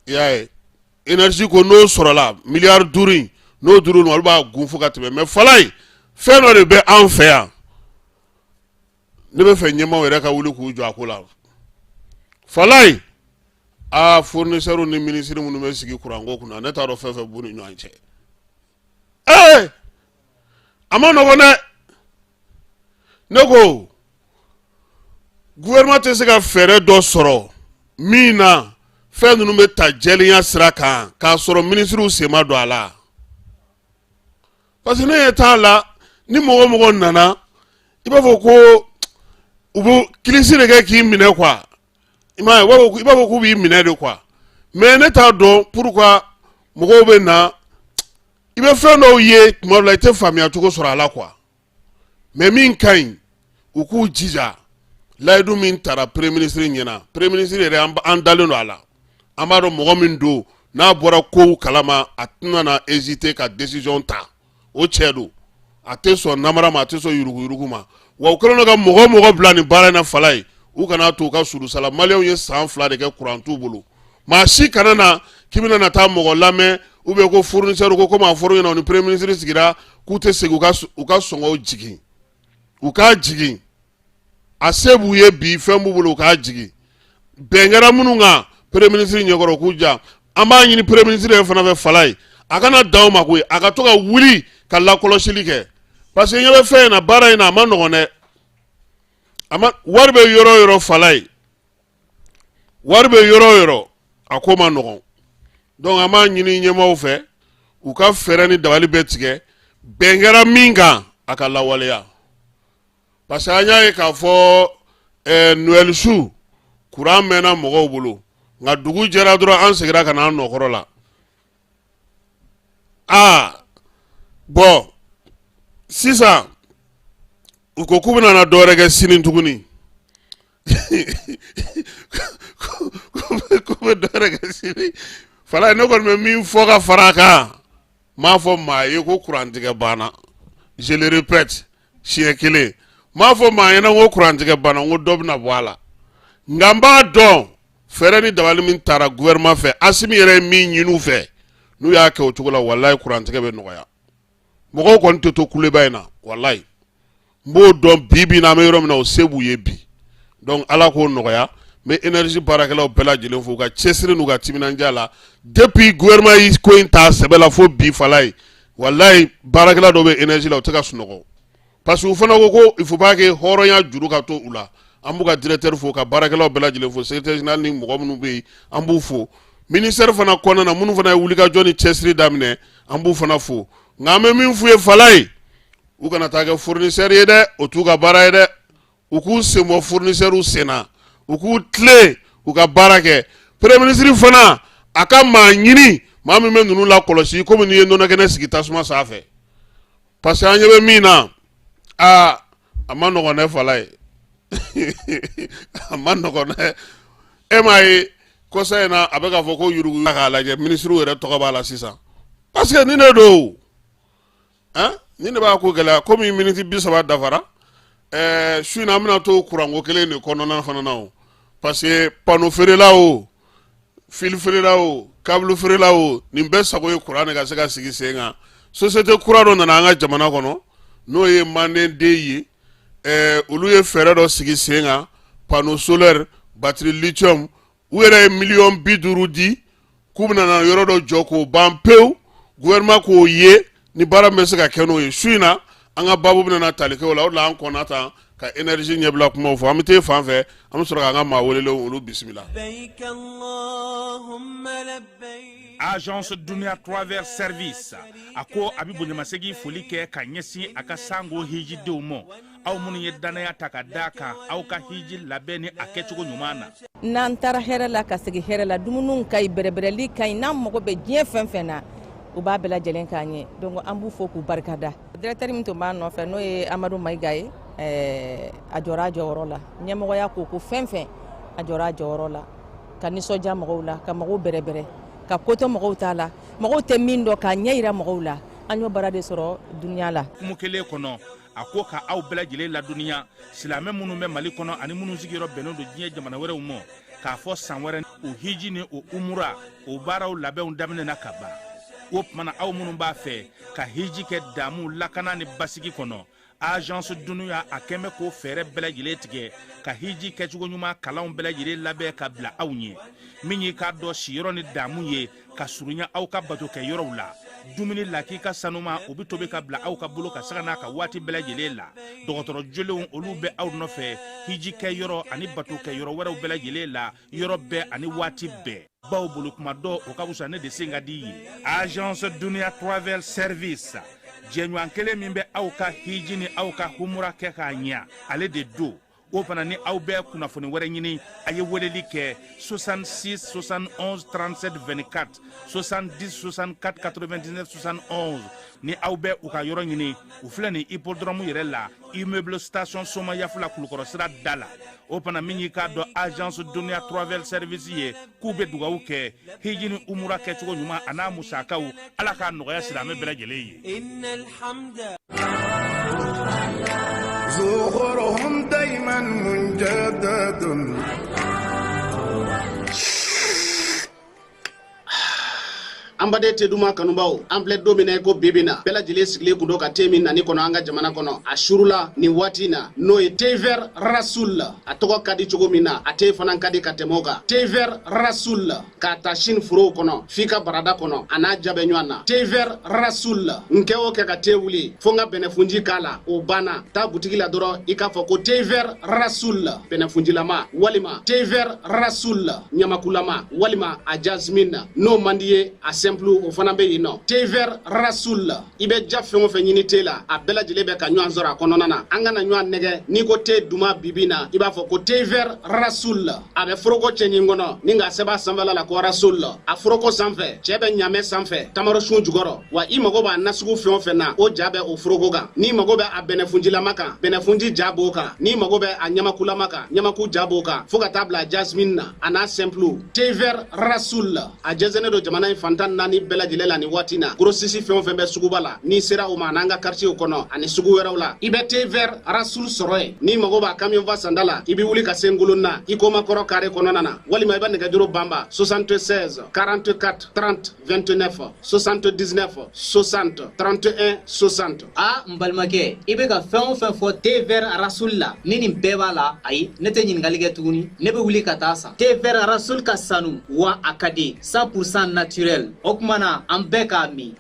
I y'a ye, énergie ko n'o sɔrɔla, miliyari 5 in, n'o duuru olu b'a gun fo ka tɛmɛ. Mais Falaye, fɛn dɔ de bɛ an fɛ yan, ne bɛ fɛ ɲɛmaaw yɛrɛ ka wuli k'u jɔ a ko la. Falaye, aa, fournisseurs ni minisiri minnu bɛ sigi kuranko kunna, ne t'a dɔn fɛn fɛn b'u ni ɲɔgɔn cɛ. Ee, a ma nɔgɔn dɛ. Ne ko gouvernement tɛ se ka fɛɛrɛ dɔ sɔrɔ min na fɛn ninnu bɛ ta jɛlenya sira kan, k'a sɔrɔ minisiriw sen ma don a la, parce que ne ɲɛ t'a la. Ni mɔgɔ mɔgɔ nana, i b'a fɔ ko u bɛ kilisi de kɛ k'i minɛ quoi. I m'a ye, i b'a fɔ k'u b'i minɛ de quoi. Mais ne t'a dɔn pourquoi mɔgɔw bɛ na, i bɛ fɛn dɔw ye tuma dɔ la, i tɛ faamuya cogo sɔrɔ a la quoi. Mais min ka ɲi, u k'u jija, layidu min tara premier ministre ɲɛna, premier ministre yɛrɛ, an dalen don a la, an b'a dɔn mɔgɔ min don, n'a bɔra kow kalama, a tɛna na hésiter ka décision ta. O cɛ don, a tɛ sɔn namara ma, a tɛ sɔn yuruguyurugu ma. Wa u kɛlen don ka mɔgɔ o mɔgɔ bila nin baara in na, Falaye, u kana to u ka surusala. Maliyɛnw ye san 2 de kɛ kuran t'u bolo. Maa si kana na k'i bɛna na taa mɔgɔ lamɛn, ou bien ko fournisseur ko, komi a fɔra u ɲɛna, u ni premier ministre sigira k'u tɛ segin u ka sɔngɔw jigin. U k'a jigin, a se b'u ye bi, fɛn b'u bolo, u k'a jigin. Bɛn kɛra minnu kan premier ministre ɲɛkɔrɔ, k'u ja. An b'a ɲini premier ministre yɛrɛ fana fɛ, Falaye, a kana dan o ma koyi, a ka to ka wuli ka lakɔlɔsili kɛ, parce que ɲɛ bɛ fɛn in na, baara in na, a ma nɔgɔn dɛ. A ma, wari bɛ yɔrɔ o yɔrɔ, Falaye, wari bɛ yɔrɔ o yɔrɔ, a ko ma nɔgɔn. Donc an b'a ɲini ɲɛmaaw fɛ, u ka fɛɛrɛ ni dabali bɛɛ tigɛ, bɛn kɛra min kan, a ka lawaleya, parce que an y'a ye k'a fɔ Noël su, kuran mɛnna mɔgɔw bolo, nka dugu jɛra dɔrɔn, an seginna ka na an nɔkɔrɔ la. Aa, bon, sisan u ko k'u bɛna na dɔwɛrɛ kɛ sini tuguni, k'u bɛ dɔwɛrɛ kɛ sini. Falaye, ne kɔni bɛ min fɔ ka fara a kan, n m'a fɔ maa ye ko kurantigɛ banna. Je le répète siɲɛ kelen, n m'a fɔ maa ɲɛna ko kurantigɛ banna, n ko dɔ bɛna bɔ a la. Nka n b'a dɔn, fɛɛrɛ ni dabali min taara gouvernement fɛ, Asimi yɛrɛ ye min ɲini u fɛ, n'u y'a kɛ o cogo la, walayi, kurantigɛ bɛ nɔgɔya. Mɔgɔw kɔni tɛ to kuleba in na, walayi, n b'o dɔn. Bi bi in na, an bɛ yɔrɔ min na, o se b'u ye bi. Donc Ala k'o nɔgɔya. N bɛ énergie baarakɛlaw bɛɛ lajɛlen fo u ka cɛsiri n'u ka timinandiya la. Depuis gouvernement yi ko in ta sɛbɛ la fo bi, Falaye, walayi, baarakɛla dɔw bɛ énergie la, u tɛ ka sunɔgɔ, parce que u fana ko ko il faut pas que hɔrɔnya juru ka to u la. An b'u ka directeur fo, ka baarakɛlaw bɛɛ lajɛlen fo, secrétaire général ni mɔgɔ minnu bɛ yen, an b'u fo. Ministère fana kɔnɔna na, minnu fana ye wulikajɔ ni cɛsiri daminɛ, an b'u fana fo. Nka an bɛ min f'u ye, Falaye, u kana taa kɛ fournisseur ye dɛ, o t'u ka baara ye dɛ. U k'u sen bɔ fournisseur sen na, u k'u tilen u ka baara kɛ. Premier ministre fana, a ka maa ɲini, maa min bɛ ninnu lakɔlɔsi, komi n'i ye nɔnɔkɛnɛ sigi tasuma sanfɛ, parce que an ɲɛ bɛ min na, aa, a ma nɔgɔn dɛ, Falaye, a ma nɔgɔn dɛ. E m'a ye, kɔsa in na, a bɛ k'a fɔ ko yurugu k'a lajɛ, minisiriw yɛrɛ tɔgɔ b'a la sisan, parce que nin de don han, nin de b'a ko gɛlɛya. Komi miniti 30 dafara, su in na, an bɛna to kuranko kelen de kɔnɔna fana na o, parce que panneau feerela o, fil feerela o, câble feerela o, nin bɛɛ sago ye kuran de ka se ka sigi sen kan. Société kura dɔ nana an ka jamana kɔnɔ, n'o ye Manden den ye. Olu ye fɛɛrɛ dɔ sigi sen kan, panneau solaire, batterie lithium. U yɛrɛ ye miliyɔn 50 di k'u bɛna na yɔrɔ dɔ jɔ k'o ban pewu, gouvernement k'o ye ni baara min bɛ se ka kɛ n'o ye. Su in na, an ka baabu bɛna tali kɛ o la. O de la an kɔnna tan. ka énergie ɲɛbila kumaw fɔ. An bɛ t'e fan fɛ, an bɛ sɔrɔ k'an ka maa welelenw olu bisimila. Agence Dunia Travel Service a ko a bɛ bonyamasegin foli kɛ ka ɲɛsin a ka sango hijidenw ma, aw minnu ye dannaya ta ka d'a kan aw ka hiji labɛn ni a kɛcogo ɲuman na. N'an taara hɛrɛ la ka segin hɛrɛ la, dumuniw ka ɲi, bɛrɛbɛrɛli ka ɲi, n'an mago bɛ diɲɛ fɛn fɛn na, u b'a bɛɛ lajɛlen k'an ye. Donc an b'u fo k'u barikada. Directeur min tun b'a nɔfɛ, n'o ye Amadu Mayiga ye, a jɔra a jɔyɔrɔ la. Ɲɛmɔgɔya ko ko fɛn fɛn, a jɔra a jɔyɔrɔ la ka nisɔndiya mɔgɔw la, ka mɔgɔw bɛrɛbɛrɛ, ka ko to mɔgɔw ta la, mɔgɔw tɛ min dɔn k'a ɲɛ yira mɔgɔw la. An y'o baara de sɔrɔ Dunia la. Hukumu kelen kɔnɔ, a ko ka aw bɛɛ lajɛlen ladɔnniya, silamɛ minnu bɛ Mali kɔnɔ ani minnu sigiyɔrɔ bɛnnen don diɲɛ jamana wɛrɛw ma, k'a fɔ san wɛrɛ o hiji ni o umura o baaraw labɛnw daminɛna ka ban. O tuma na, aw minnu b'a fɛ ka hiji kɛ damu, lakana ni basigi kɔnɔ, Agence Dunia a kɛn bɛ k'o fɛɛrɛ bɛɛ lajɛlen tigɛ ka hiji kɛcogo ɲuman kalanw bɛɛ lajɛlen labɛn ka bila aw ɲɛ. Min y'i k'a dɔn siyɔrɔ ni damu ye ka surunya aw ka batokɛ yɔrɔw la, dumuni lakika sanuma o bɛ tobi ka bila aw ka bolo ka sanga n'a ka waati bɛɛ lajɛlen la. Dɔgɔtɔrɔ jolenw olu bɛ aw nɔfɛ hiji kɛ yɔrɔ ani batokɛ yɔrɔ wɛrɛw bɛɛ lajɛlen la, yɔrɔ bɛɛ ani waati bɛɛ. Baw bolo kuma dɔ o ka fisa ne de sen ka di ye. Agence Dunia Travel Service, jɛɲɔgɔn kelen min bɛ aw ka hiji ni aw ka humura kɛ k'a ɲɛ, ale de don. O fana ni aw bɛ kunnafoni wɛrɛ ɲini, a ye weleli kɛ 66 71 37 24, 70 64 99 71. Ni aw bɛ u ka yɔrɔ ɲini, u filɛ nin hippodrome yɛrɛ la, immeuble station Somayafula, Kulukɔrɔ sira da la. O fana min y'i k'a dɔn Agence Dunia Travel Service ye, k'u bɛ dugawu kɛ hiji ni umura kɛcogo ɲuman a n'a musakaw, Ala k'a nɔgɔya silamɛ bɛɛ lajɛlen ye. An baden te duman kanubaw, an filɛ don min na i ko bibi na, bɛɛ lajɛlen sigilen kun don ka te min nani kɔnɔ an ka jamana kɔnɔ a surula nin waati na, n'o ye thé vert Rasoul. A tɔgɔ ka di cogo min na, a te fana ka di ka tɛmɛ o kan. Thé vert Rasoul, k'a ta Chine forow kɔnɔ f'i ka barada kɔnɔ, a n'a ja bɛ ɲɔgɔn na. Thé vert Rasoul, n kɛ o kɛ ka te wuli fo n ka bɛnɛfunji k'a la, o banna. Taa butigi la dɔrɔn i k'a fɔ ko thé vert Rasoul bɛnɛfunjilama, walima thé vert Rasoul ɲamakulama, walima a jasmine. N'o man di ye, a simple o fana bɛ yen nɔ. Thé vert Rasoul, i bɛ ja fɛn o fɛn ɲini te la, a bɛɛ lajɛlen bɛ ka ɲɔgɔn sɔrɔ a kɔnɔna na. An kana ɲɔgɔn nɛgɛ, n'i ko te duman bibi na, i b'a fɔ ko thé vert Rasoul. A bɛ foroko cɛɲi kɔnɔ ni k'a sɛbɛn a sanfɛla la ko Rasoul. A foroko sanfɛ, cɛ bɛ ɲamɛ sanfɛ, tamarosun jukɔrɔ. Wa i mago b'a nasugu fɛn o fɛn na, o ja bɛ o foroko kan. N'i mago bɛ a bɛnɛfunjilama kan, bɛnɛfunji ja b'o kan. N'i mago bɛ a ɲamakulama kan, ɲamaku ja b'o kan, fo ka taa bila jasmine na a n'a simple. Thé vert Rasoul, a jɛnsɛnnen don jamana in fan 14 bɛɛ lajɛlen la nin waati na. Grossiste fɛn o fɛn bɛ suguba la, n'i sera o ma, an'an ka quartier kɔnɔ ani sugu wɛrɛw la, i bɛ thé vert Rasoul sɔrɔ yen. N'i mago b'a camion fa sanda la, i bɛ wuli ka se Ngolonna i komakɔrɔ carré kɔnɔna na, walima i bɛ nɛgɛjuru banba 76 44 30 29, 79 60 31 60. A n balimakɛ, i bɛ ka fɛn o fɛn fɔ thé vert Rasoul la, ni nin bɛɛ b'a la, ayi, ne tɛ ɲininkali kɛ tuguni, ne bɛ wuli ka taa san. Thé vert Rasoul ka sanu wa a ka di, 100% naturel. O tuma na an bɛɛ k'a min.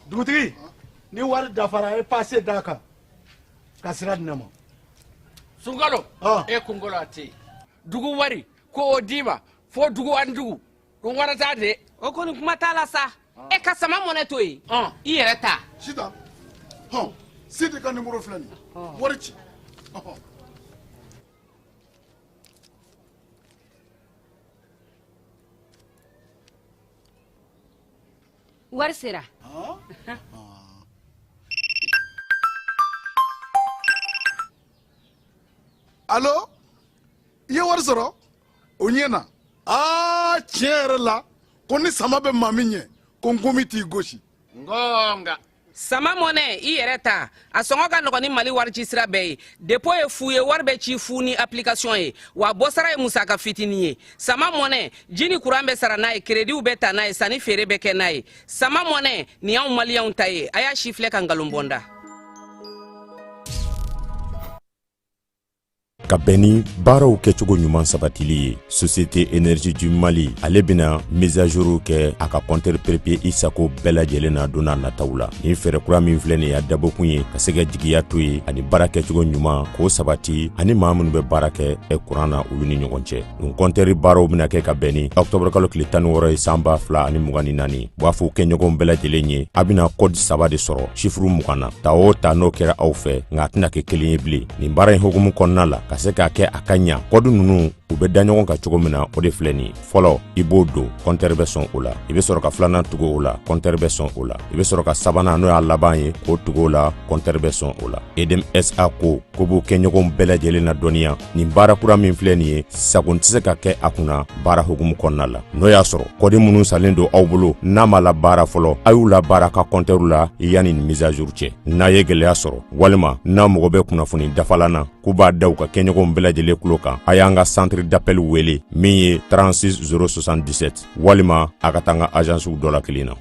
Dugutigi, ni wari dafara, a ye pase d'a kan ka sira di ne ma. Sunkalo, e kunkolo a tɛ yen. Dugu wari ko o d'i ma fo dugu ani dugu dun wɛrɛ t'a de. O kɔni kuma t'a la sa. E ka sama mɔnɛ to yen, i yɛrɛ ta. Sitan, hɔn, Sidi ka nimoro filɛ nin ye, wari ci. Wari sera. Alo, i ye wari sɔrɔ? O ɲɛna. Aa, tiɲɛ yɛrɛ la, ko ni sama bɛ maa min ɲɛ, ko nkomi t'i gosi. Ngonga. Sama mɔnɛ, i yɛrɛ ta, a sɔngɔ ka nɔgɔn ni Mali wari ci sira bɛɛ ye. Dépôt ye fu ye, wari bɛ ci fu ni application ye, wa bɔsara ye musaka fitinin ye. Sama mɔnɛ, ji ni kuran bɛ sara n'a ye, créditw bɛ ta n'a ye, sanni feere bɛ kɛ n'a ye. Sama mɔnɛ nin y'anw maliyɛnw ta ye. A y'a si filɛ ka nkalon bɔnda. Ka bɛn ni baaraw kɛcogo ɲuman sabatili ye, Société Énergie du Mali ale bɛna mise à jour kɛ a ka compteur prépayé i sago bɛɛ lajɛlen na don n'a nataw la. Nin fɛɛrɛ kura min filɛ nin ye, a dabɔkun ye ka se ka jigiya to ye ani baara kɛcogo ɲuman k'o sabati ani maa minnu bɛ baara kɛ kuran na, olu ni ɲɔgɔn cɛ. Nin compteur baaraw bɛna kɛ ka bɛn ni octobre kalo tile 16 ye san 2024. U b'a fɔ kɛɲɔgɔnw bɛɛ lajɛlen ye, a bɛna code saba de sɔrɔ chiffre 20 na. Ta o ta, n'o kɛra aw fɛ, nka a tɛna kɛ kelen ye bilen. Nin baara in hukumu kɔnɔna la, ka se k'a kɛ a ka ɲa, code ninnu u bɛ da ɲɔgɔn kan cogo min na, o de filɛ nin ye. Fɔlɔ, i b'o don, compteur bɛ sɔn o la. I bɛ sɔrɔ ka filanan tugu o la, compteur bɛ sɔn o la. I bɛ sɔrɔ ka sabanan, n'o y'a laban ye, k'o tugu o la, compteur bɛ sɔn o la. Edm SA ko ko b'u kɛɲɔgɔnw bɛɛ lajɛlen ladɔnniya, nin baara kura min filɛ nin ye, sagon tɛ se ka kɛ a kunna baara hukumu kɔnɔna la. N'o y'a sɔrɔ code minnu salen don aw bolo n'a ma labaara fɔlɔ, a y'u labaara ka compteur la yanni nin mise à jour cɛ. N'a ye gɛlɛya sɔrɔ walima n'a mago bɛ kunnafoni dafalan na, k'u b'a da u ka kɛɲɔgɔnw bɛɛ lajɛlen tulo kan, a y'an ka centre d'appel wele min ye 36 077, walima a ka taa an ka agencew dɔ la kelen na.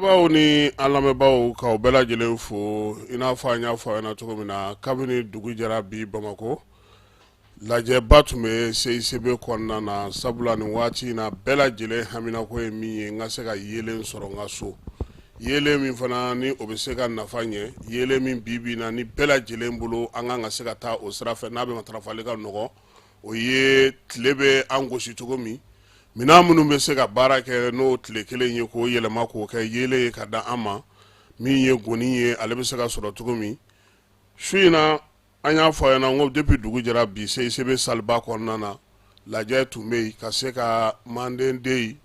Baw ni an lamɛnbaaw, k'aw bɛɛ lajɛlen fo. I n'a fɔ an y'a fɔ aw ɲɛna cogo min na, kabini dugu jɛra bi Bamakɔ, lajɛba tun bɛ CICB kɔnɔna na, sabula nin waati in na, bɛɛ lajɛlen haminako ye min ye, n ka se ka yeelen sɔrɔ n ka so, yeelen min fana ni o bɛ se ka nafa ɲɛ, yeelen min bi bi in na ni bɛɛ lajɛlen bolo an kan ka se ka taa o sira fɛ, n'a bɛ matarafali ka nɔgɔn. O ye tile bɛ an gosi cogo min, minɛn minnu bɛ se ka baara kɛ n'o tile kelen ye, k'o yɛlɛma k'o kɛ yeelen ye ka da an ma, min ye goni ye, ale bɛ se ka sɔrɔ cogo min. Su in na, an y'a fɔ a ɲɛna ko depuis dugu jɛra bi, CICB saliba kɔnɔna na, lajɛ tun bɛ yen ka se ka Manden DEI,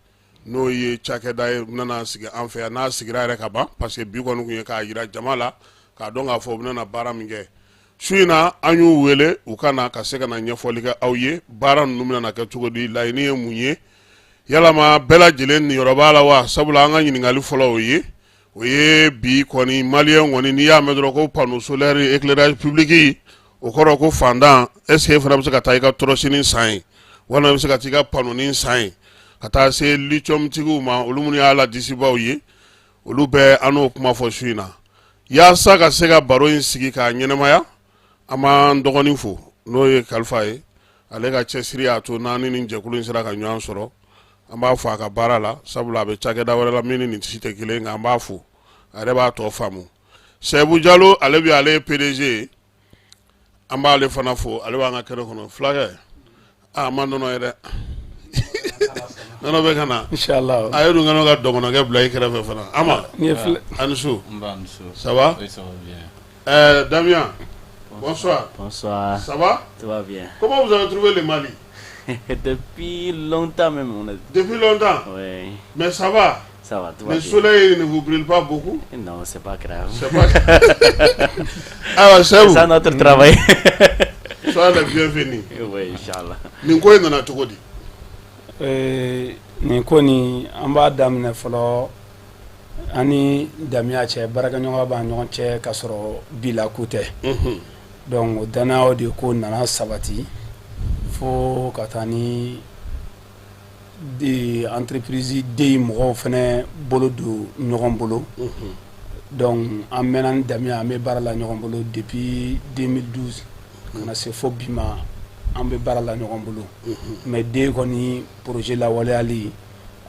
n'o ye cakɛda ye nana sigi an fɛ yan, n'a sigira yɛrɛ ka ban, parce que bi kɔni tun ye k'a jira jama la k'a dɔn k'a fɔ u bɛna baara min kɛ. Su in na, an y'u wele u ka na ka se ka na ɲɛfɔli kɛ aw ye, baara ninnu bɛna kɛ cogo di, laɲini ye mun ye, yalama bɛɛ lajɛlen niyɔrɔ b'a la wa? Sabula an ka ɲininkali fɔlɔ o ye bi kɔni, maliyɛn kɔni, n'i y'a mɛn dɔrɔn ko panneau solaire éclairage public, o kɔrɔ ko fantan. Est-ce que e fana bɛ se ka taa i ka torche san yen, walima i bɛ se ka taa i ka panneau san yen, ka taa se lithium tigiw ma, olu minnu y'a la disibaw ye, olu bɛɛ an n'o kuma fɔ su in na. Yaasa ka se ka baro in sigi k'a ɲɛnamaya, an b'an dɔgɔnin fo, n'o ye Kalifa ye. Ale ka cɛsiri y'a to n'an ni nin jɛkulu in sera ka ɲɔgɔn sɔrɔ. An b'a fo a ka baara la, sabula a bɛ cakɛda wɛrɛ la min ni nin si tɛ kelen, nka an b'a fo, a yɛrɛ b'a tɔ faamu. Sɛbu Jalo, ale bɛ, ale ye PDG ye, an b'ale fana fo, ale b'an ka kɛnɛ kɔnɔ. Fulakɛ, a ma nɔnɔ ye dɛ, nɔnɔ bɛ ka na. Inshallah. A ye dun kɛnɛ ka dɔgɔnɔkɛ bila i kɛrɛfɛ fana. Ama, a ni su. Ça va? Oui, ça va bien. Damien, bonsoir. Bonsoir. Ça va? Tout va bien. Comment vous avez trouvé le Mali? Depuis longtemps même. On a. Depuis longtemps? Oui. Mais ça va? Ça va, tout va Le bien. soleil ne vous brûle pas beaucoup? Non, c'est pas grave. C'est pas. Alors, C'est ça notre travail. Soyez les bienvenus. Oui, Inch'Allah. Nin ko in nana cogo di? Nin ko nin, an b'a daminɛ fɔlɔ, an ni Damiya cɛ, baarakɛɲɔgɔnya b'an ɲɔgɔn cɛ ka sɔrɔ bi la ko tɛ. Donc o danaya de ko nana sabati fo ka taa ni de entreprise DEI mɔgɔw fɛnɛ bolo don ɲɔgɔn bolo. Donc an mɛnna ni Damiya, an bɛ baara la ɲɔgɔn bolo depuis 2012 ka na se fo bi ma, an bɛ baara la ɲɔgɔn bolo. Mais DEI kɔni projet lawaleyali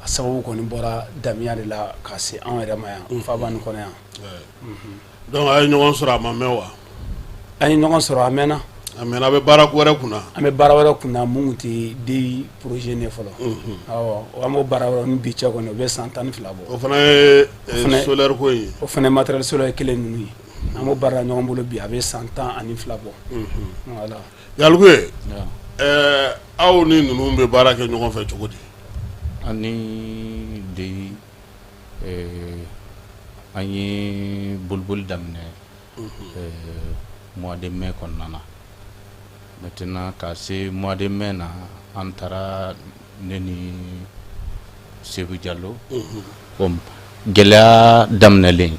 a sababu kɔni bɔra Damiya de la ka se anw yɛrɛ ma yan Faba nin kɔnɔ yan. Donc a ye ɲɔgɔn sɔrɔ a ma mɛn wa? An ye ɲɔgɔn sɔrɔ a mɛnna. A mɛnna, a bɛ baara wɛrɛ kunna. An bɛ baara wɛrɛ kunna mun tun tɛ DEI projet ne fɔlɔ. Awɔ, an b'o baara wɛrɛ ni bi cɛ kɔni, o bɛ san 12 bɔ. O fana ye solaire ko in ye. O fana ye matériel solaire kelen ninnu ye. An b'o baara la ɲɔgɔn bolo bi, a bɛ san 12 bɔ. Voilà. Yalikuye, aw ni ninnu bɛ baara kɛ ɲɔgɔn fɛ cogo di? An ni DEI, an ye boliboli daminɛ mois de mai kɔnɔna na. Maintenant, ka se mois de mai na, an taara, ne ni Sebu Jalo, comme Gɛlɛya daminɛlen,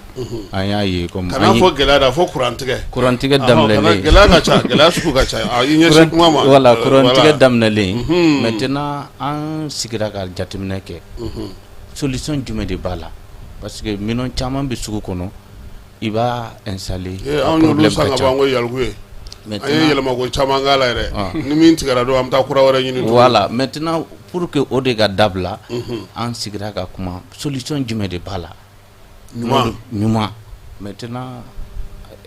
an y'a ye comme Kana fɔ gɛlɛya da, fɔ kurantigɛ. Kurantigɛ daminɛlen. Gɛlɛya ka ca, gɛlɛya sugu ka ca. I ɲɛsin kuma ma. Voilà, kurantigɛ daminɛlen. Maintenant, an sigira ka jateminɛ kɛ, solution jumɛn de b'a la? Parce que minɛn caman bɛ sugu kɔnɔ, i b'a installer. Anw y'olu san ka ban ko yaliku ye. An ye yɛlɛmako caman k'a la yɛrɛ. Ni min tigɛra don, an bɛ taa kura wɛrɛ ɲini. Voilà, maintenant, pour que o de ka dabila, an sigira ka kuma, solution jumɛn de b'a la ɲuman? Ɲuman. Maintenant,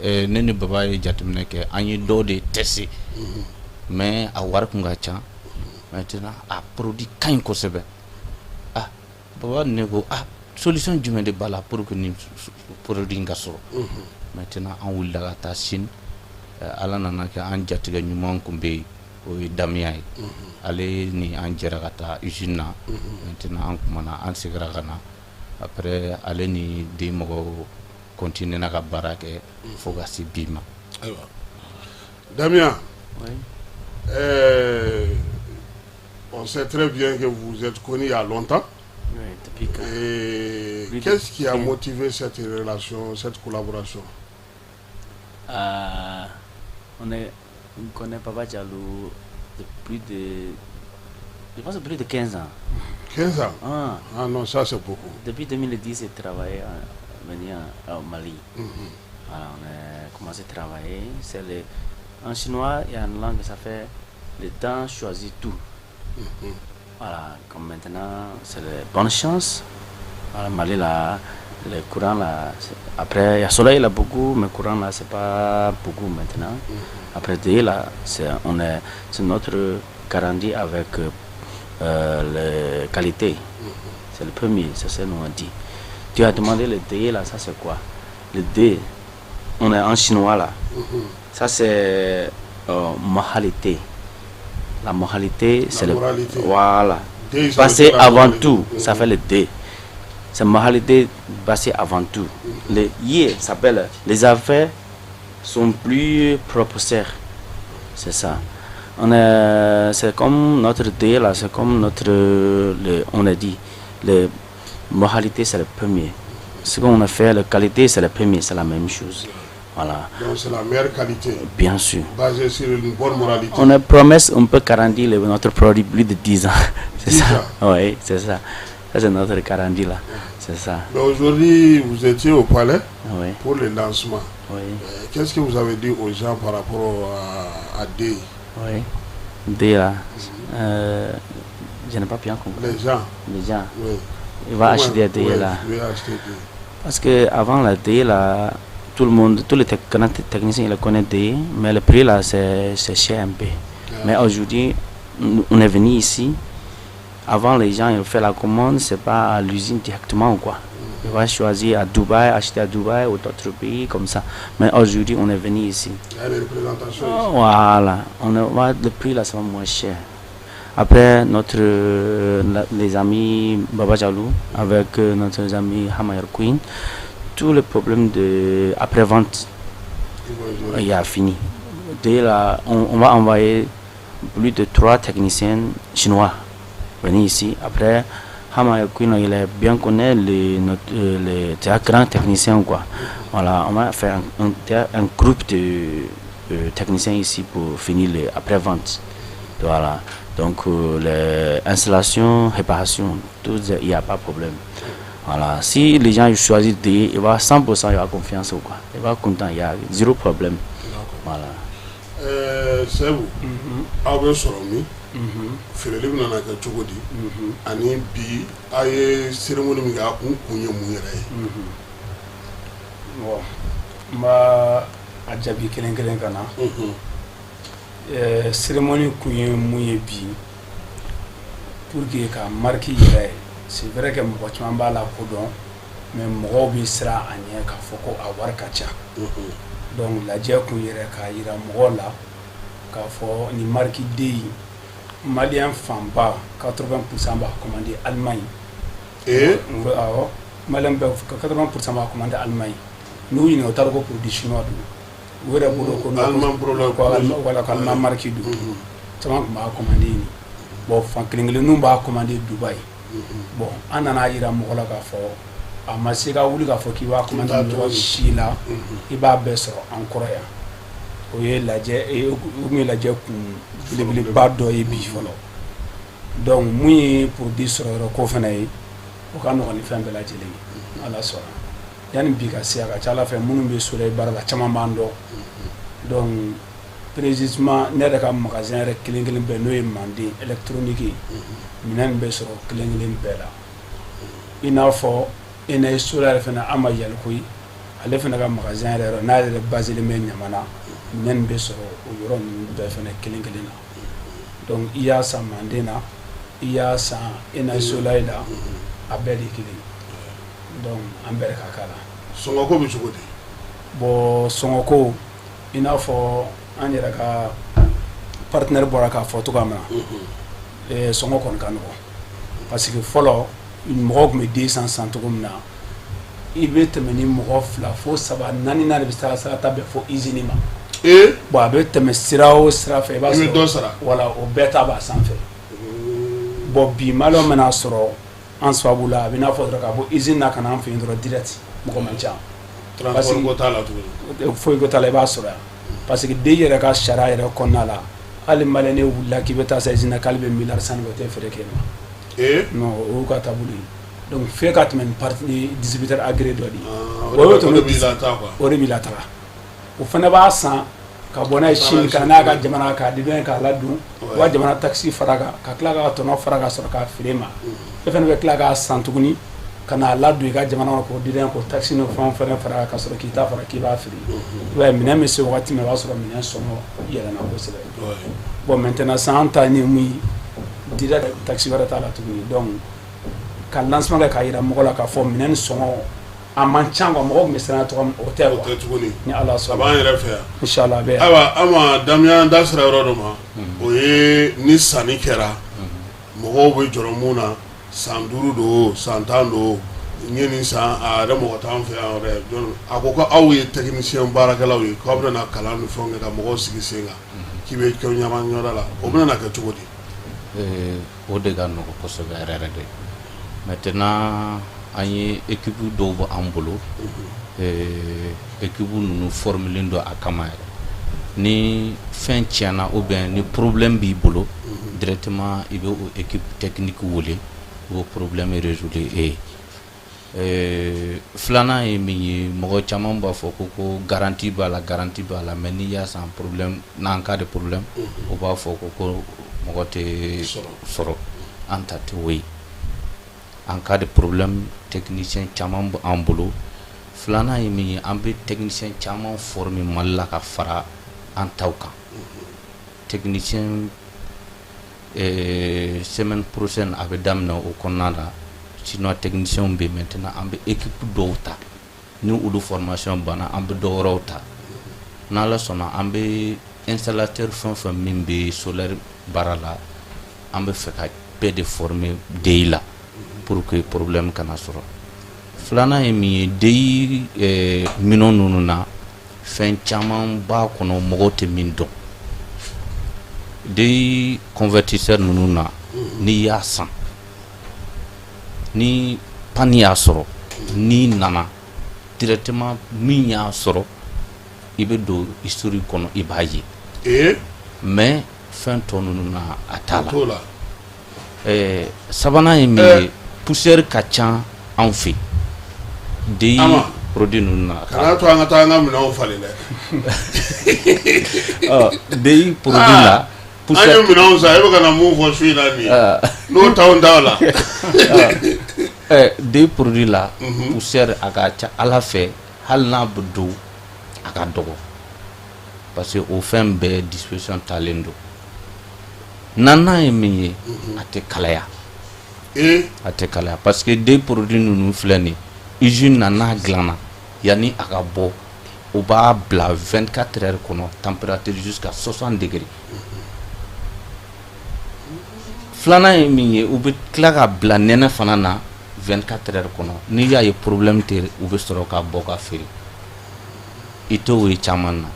ne ni Baba ye jateminɛ kɛ, an ye dɔw de tester, mais a wari kun ka ca. Maintenant, a produit ka ɲi kosɛbɛ. Ah, Baba, ne ko, ah, solution jumɛn de b'a la pour que nin produit in ka sɔrɔ? Maintenant, an wulila ka taa Chine. Ala nana kɛ, an jatigɛ ɲuman kun bɛ yen, o ye Damiya ye. Ale ni an jɛra ka taa usine na. Maintenant, an kumana, an seginna ka na. Après, ale ni den mɔgɔw continuer na ka baara kɛ fo ka se bi ma. Ayiwa, Damien, oui. On sait très bien que vous êtes connu il y a longtemps. Oui, depuis quand? Et qu'est-ce qui a motivé cette relation, cette collaboration? On connaît Papa Diallo de plus de, je pense, plus de 15 ans. 15 ans? Ah. Ah non, ça c'est beaucoup. Depuis 2010, j'ai travaillé, venir au Mali. Voilà, on a commencé à travailler. C'est le, en chinois, il y a une langue, ça fait le temps choisit tout. Voilà, comme maintenant, c'est la bonne chance. Voilà, Mali là, le courant là, après, il y a soleil là beaucoup, mais courant là, c'est pas beaucoup maintenant. Après, D là, c'est on est, c'est notre garantie avec la qualité. C'est le premier, c'est ce qu'on a dit. Tu as demandé le D là, ça c'est quoi? Le D, on est en chinois là. Ça c'est moralité. La moralité, c'est le. Moralité. Voilà. D, ça veut Passer dire la avant moralité. tout, ça fait le D. C'est moralité passée avant tout. Le Y s'appelle les affaires sont plus propres. C'est ça. On est, c'est comme notre D là, c'est comme notre, on a dit, le moralité c'est le premier. Ce qu'on a fait, la qualité c'est le premier, c'est la même chose. Voilà. Donc c'est la meilleure qualité. Bien sûr. Basée sur une bonne moralité. On a promesse, on peut garantir notre produit plus de 10 ans. C'est 10 ça. Oui, c'est ça. Ça, c'est notre garantie là. C'est ça. Mais aujourd'hui, vous étiez au palais pour le lancement. Oui. Qu'est-ce que vous avez dit aux gens par rapport à D? Oui. D là. Je n'ai pas bien compris. Les gens. Les gens. Oui. Il va acheter D là. Il va acheter D. Parce que avant la D là, tout le monde, tous les techniciens, ils connaissent D, mais le prix là, c'est cher un peu. Mais aujourd'hui, on est venu ici. Avant, les gens, ils font la commande, c'est pas à l'usine directement ou quoi. Ils vont choisir à Dubaï, acheter à Dubaï ou d'autres pays comme ça. Mais aujourd'hui, on est venu ici. Il y a des représentations ici. Voilà. On a, le prix là, ça va moins cher. Après, les amis Baba Jalou, avec notre ami Hamayer Queen, tous les problèmes de après-vente, il a fini. Dès là, on va envoyer plus de 3 techniciens chinois venir ici. Après, Hamayer Queen, il est bien connu, les grands techniciens, quoi. Voilà, on va faire un groupe de techniciens ici pour finir l'après-vente. Voilà. Donc, l'installation, réparation, tout, il n'y a pas de problème. Voilà. Si les gens choisissent D, il va 100%, il va confiance ou quoi. Il va content, il y a zéro problème. Voilà. Sebu, aw bɛ sɔrɔ min feereli bɛna na kɛ cogo di, ani bi a ye cérémonie min kɛ, a kun ye mun yɛrɛ ye? Bon, n b'a a jaabi kelen kelen ka na. Cérémonie kun ye mun ye bi? Pour que ka marque yɛrɛ, c'est vrai que mɔgɔ caman b'a la kodɔn, mais mɔgɔw bɛ siran a ɲɛ k'a fɔ ko a wari ka ca. Donc lajɛ kun yɛrɛ k'a yira mɔgɔw la k'a fɔ ni marque D in, malien fanba 80% b'a commandé Allemagne. Ee? Awɔ, malien bɛɛ 80% b'a commandé Allemagne. N'u ɲininka, u t'a dɔn ko produit chinois don. U yɛrɛ bolo ko Allemand problème. Ko voilà, ko allemand marque don. Caman tun b'a commandé yen. Bon, fan kelen kelenninw b'a commandé Dubaï. Bon, an nana yira mɔgɔ la k'a fɔ A ma se ka wuli k'a fɔ k'i b'a commande yɔrɔ si la, i b'a bɛɛ sɔrɔ an kɔrɔ yan. O ye lajɛ, o tun ye lajɛ kun belebeleba dɔ ye bi fɔlɔ. Donc mun ye produit sɔrɔ yɔrɔ ko fana ye, o ka nɔgɔn ni fɛn bɛɛ lajɛlen ye. Ala sɔnna, yanni bi ka se, a ka ca Ala fɛ, minnu bɛ solaire baara la, caman b'an dɔn. Donc précisément, ne yɛrɛ ka magasin yɛrɛ kelen kelen bɛɛ, n'o ye Manden électronique ye, minɛn bɛ sɔrɔ kelen kelen bɛɛ la. I n'a fɔ Enayi Solaire fana, an ma Yaliko ye, ale fana ka magasin yɛrɛ yɔrɔ n'a yɛrɛ baselen bɛ Ɲamana, minɛn bɛ sɔrɔ o yɔrɔ ninnu bɛɛ fana kelen kelen na. Donc i y'a san Manden na, i y'a san Enayi Solaire la, a bɛɛ de ye kelen ye. Donc an bɛɛ de ka k'a la. Sɔngɔko bɛ cogo di? Bon, sɔngɔko, i n'a fɔ an yɛrɛ ka partenaire bɔra k'a fɔ cogoya min na, sɔngɔ kɔni ka nɔgɔn, parce que fɔlɔ mɔgɔw tun bɛ den san san cogo min na, i bɛ tɛmɛ ni mɔgɔ fila fo saba, naani na de bɛ sira ta bɛn fo usine ma. Bon, a bɛ tɛmɛ sira o sira fɛ, i b'a I bɛ dɔ sara. Wala, o bɛɛ ta b'a sanfɛ. Bon, bi maliyɛnw bɛna sɔrɔ an sababu la, a bɛ n'a fɔ dɔrɔn ka bɔ usine na ka na an fɛ yen dɔrɔn direct, mɔgɔ man ca. Transport ko t'a la tuguni. Foyi ko t'a la, i b'a sɔrɔ yan, parce que den yɛrɛ ka sariya yɛrɛ kɔnɔna la, hali maliyɛn wulila k'i bɛ taa sa usine na k'ale bɛ miliyari san, o tɛ feere kɛ ma. Non, o y'u ka taabolo ye. Donc f'e ka tɛmɛ ni parti ni distributeur agréé dɔ de ye. O de b'i lataa quoi. O de b'i lataga. O fana b'a san ka bɔ n'a ye Chine, ka n'a ka jamana k'a di dɔ in k'a ladon, u ka jamana taxe fara kan, ka tila k'a tɔnɔ fara ka sɔrɔ k'a feere ma. E fana bɛ tila k'a san tuguni ka n'a ladon i ka jamana kɔnɔ, k'o di dɔ in, k'o taxe ni fɛnw fana fara kan, ka sɔrɔ k'i ta fara k'i b'a feere. I b'a ye, minɛn bɛ se wagati min, o b'a sɔrɔ minɛn sɔngɔ yɛlɛnna kosɛbɛ. Bon, maintenant sisan, an ta ni mun ye, direct, taxe wɛrɛ t'a la tuguni. Donc ka lancement kɛ k'a yira mɔgɔ la k'a fɔ minɛn sɔngɔ a man ca quoi. Mɔgɔw tun bɛ siran cogo min, o tɛ O quoi. Tɛ tuguni. Ni Ala sɔnna. A b'an yɛrɛ fɛ yan. Inchallah, a bɛ yan. Ayiwa, an ma Damiyan da sera yɔrɔ dɔ ma, o ye ni sanni kɛra, mɔgɔw bɛ jɔrɔ mun na, san 5 don, san 10 don, n ye nin san, a yɛrɛ mɔgɔ t'an fɛ yan yɛrɛ. Jɔn a ko ko aw ye technicien baarakɛlaw ye, k'aw bɛna kalan ni fɛnw kɛ ka mɔgɔw sigi sen kan, k'i bɛ kɛ ɲama ɲɔrɔ la, o bɛna kɛ cogo di? O de ka nɔgɔ kosɛbɛ yɛrɛ yɛrɛ de. Maintenant, an ye équipe dɔw bɔ an bolo, équipe ninnu formelen don a kama yɛrɛ. Ni fɛn tiɲɛna ou bien ni problème b'i bolo, directement i bɛ o équipe technique wele, u b'o problème résoudre e ye. Filanan ye min ye, mɔgɔ caman b'a fɔ ko garantie b'a la, garantie b'a la, mais n'i y'a san, problème n'en cas de problème, u b'a fɔ ko mɔgɔ tɛ sɔrɔ. An ta tɛ o ye. En cas de problème, technicien caman b'an bolo. Filanan ye min ye, an bɛ technicien caman former Mali la ka fara an taw kan. Technicien, semaine prochaine a bɛ daminɛ o kɔnɔna la. Sinon technicien bɛ yen. Maintenant, an bɛ équipe dɔw ta, ni olu formation banna, an bɛ dɔ wɛrɛw ta. N'Ala sɔnna, an bɛ installateur fɛn o fɛn min bɛ solaire baara la, an bɛ fɛ ka bɛɛ de former DI la pour que problème kana sɔrɔ. Filanan ye min ye, DI minɛn ninnu na, fɛn caman b'a kɔnɔ mɔgɔw tɛ min dɔn. DI convertisseur ninnu na, n'i y'a san, ni panne y'a sɔrɔ, n'i nana directement, min y'a sɔrɔ, i bɛ don historique kɔnɔ, i b'a ye. Mais fɛn tɔ ninnu na, a t'a la. Sabanan ye min ye, poussière ka ca anw fɛ DI produit ninnu na. Kana to an ka taa an ka minɛnw falen dɛ. DI produit la. An ye minɛnw san, e bɛ ka na mun fɔ su in na nin ye, n'o t'anw ta la. DI produit la, poussière a ka ca Ala fɛ, hali n'a bɛ don, a ka dɔgɔ, parce que o fɛn bɛɛ disposition talen don. Naaninan ye min ye, a tɛ kalaya. A tɛ kalaya, parce que DI produit ninnu filɛ nin ye, usine na, n'a dilanna, yanni a ka bɔ, u b'a bila 24 heures kɔnɔ, température jusqu'à 60 degrés. Filanan ye min ye, u bɛ tila ka bila nɛnɛ fana na 24 heures kɔnɔ. N'i y'a ye problème tɛ, u bɛ sɔrɔ ka bɔ ka feere. I t'o ye caman na.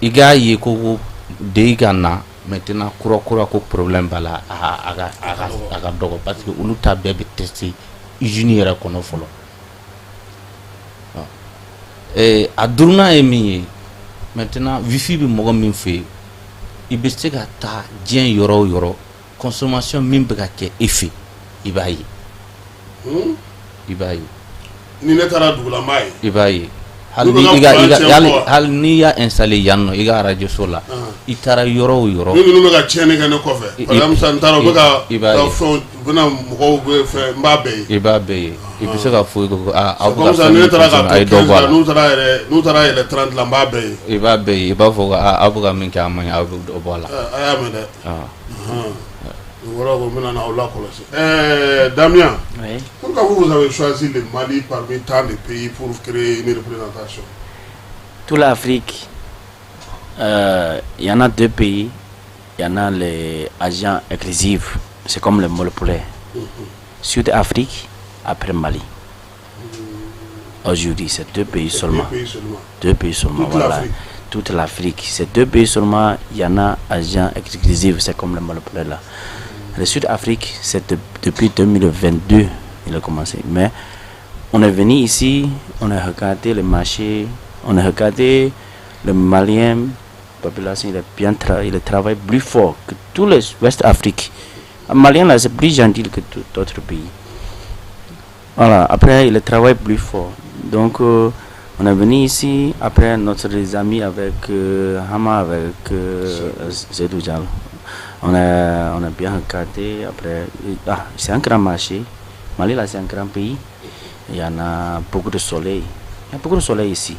I k'a ye ko DI ka na maintenant kura kura ko problème b'a la, a ka dɔgɔ, parce que olu ta bɛɛ bɛ tester. usine yɛrɛ kɔnɔ fɔlɔ. A duurunan ye min ye, maintenant wifi bɛ mɔgɔ min fɛ yen, i bɛ se ka taa diɲɛ yɔrɔ o yɔrɔ, consommation min bɛ ka kɛ e fɛ, i b'a ye. I b'a ye. Ni ne taara dugu la, n b'a ye. I b'a ye. Hali ni i ka i ka hali n'i y'a installé yan nɔ, i ka radio so la, i taara yɔrɔ o yɔrɔ. Ni ninnu bɛ ka tiɲɛni kɛ ne kɔfɛ, par exemple sisan n taara u bɛ ka fɛnw, u bɛna mɔgɔw bɛ fɛn, n b'a bɛɛ ye. I b'a bɛɛ ye. I bɛ se ka fɔ ko aa aw bɛ ka fɛn min consommer, a ye dɔ bɔ a la. N'u taara yɛrɛ, n'u taara yɛlɛ 30 la, n b'a bɛɛ ye. I b'a bɛɛ ye. I b'a fɔ ko aa aw bɛ ka min kɛ a man ɲi, aw bɛ dɔ bɔ a la. A y'a mɛn dɛ. Wɔɔrɔ ko n bɛna aw lakɔlɔsi. Ɛɛ Damien, oui. Pourquoi vous avez choisi le Mali parmi tant de pays pour créer une représentation? Toute l'Afrique, il y en a deux pays, il y en a les agents exclusifs, c'est comme le monopole. Sud-Afrique, après Mali. Aujourd'hui, c'est deux pays seulement. Deux pays seulement. Deux pays seulement, Toute voilà. l'Afrique. Toute l'Afrique. C'est deux pays seulement, il y en a agents exclusifs, c'est comme le monopole là. Le Sud-Afrique, c'est depuis 2022, il a commencé. Mais on est venu ici, on a regardé le marché, on a regardé le Malien, population, il est bien il travaille plus fort que tous les Ouest Afrique. Le Malien là, c'est plus gentil que tout autres pays. Voilà, après, il travaille plus fort. Donc, on est venu ici, après notre amis avec Hama, avec Zedou Diallo. On a bien regardé. Après, ah, c'est un grand marché. Mali, là, c'est un grand pays. Il y en a beaucoup de soleil. Il y a beaucoup de soleil ici.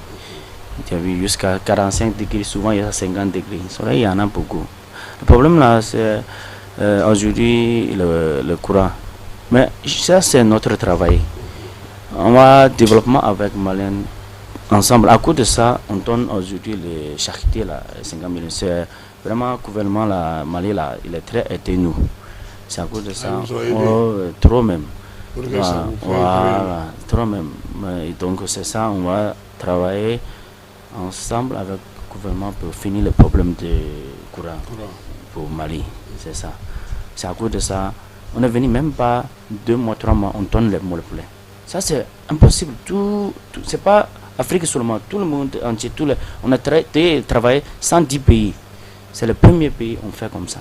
Tu as vu, jusqu'à 45 degrés, souvent il y a 50 degrés. Soleil, il y en a beaucoup. Le problème là, c'est aujourd'hui le courant. Mais ça, c'est notre travail. On va développement avec Malien ensemble. À cause de ça, on donne aujourd'hui les charités, là, 50 millions. C'est vraiment le gouvernement là, Mali, là, il est très aidé nous. C'est à cause de ça. Ah, ils vous ont aidé. Oh, trop même. Pour que ça Voilà, vous prenne voilà, trop même. Et donc c'est ça, on va travailler ensemble avec le gouvernement pour finir le problème de courant, Courant. pour Mali. C'est ça. C'est à cause de ça. On est venu même pas 2 mois, 3 mois, on donne les monopoles. Ça, c'est impossible. Tout, tout, c'est pas Afrique seulement, tout le monde entier. On a travaillé 110 pays. C'est le premier pays où on fait comme ça.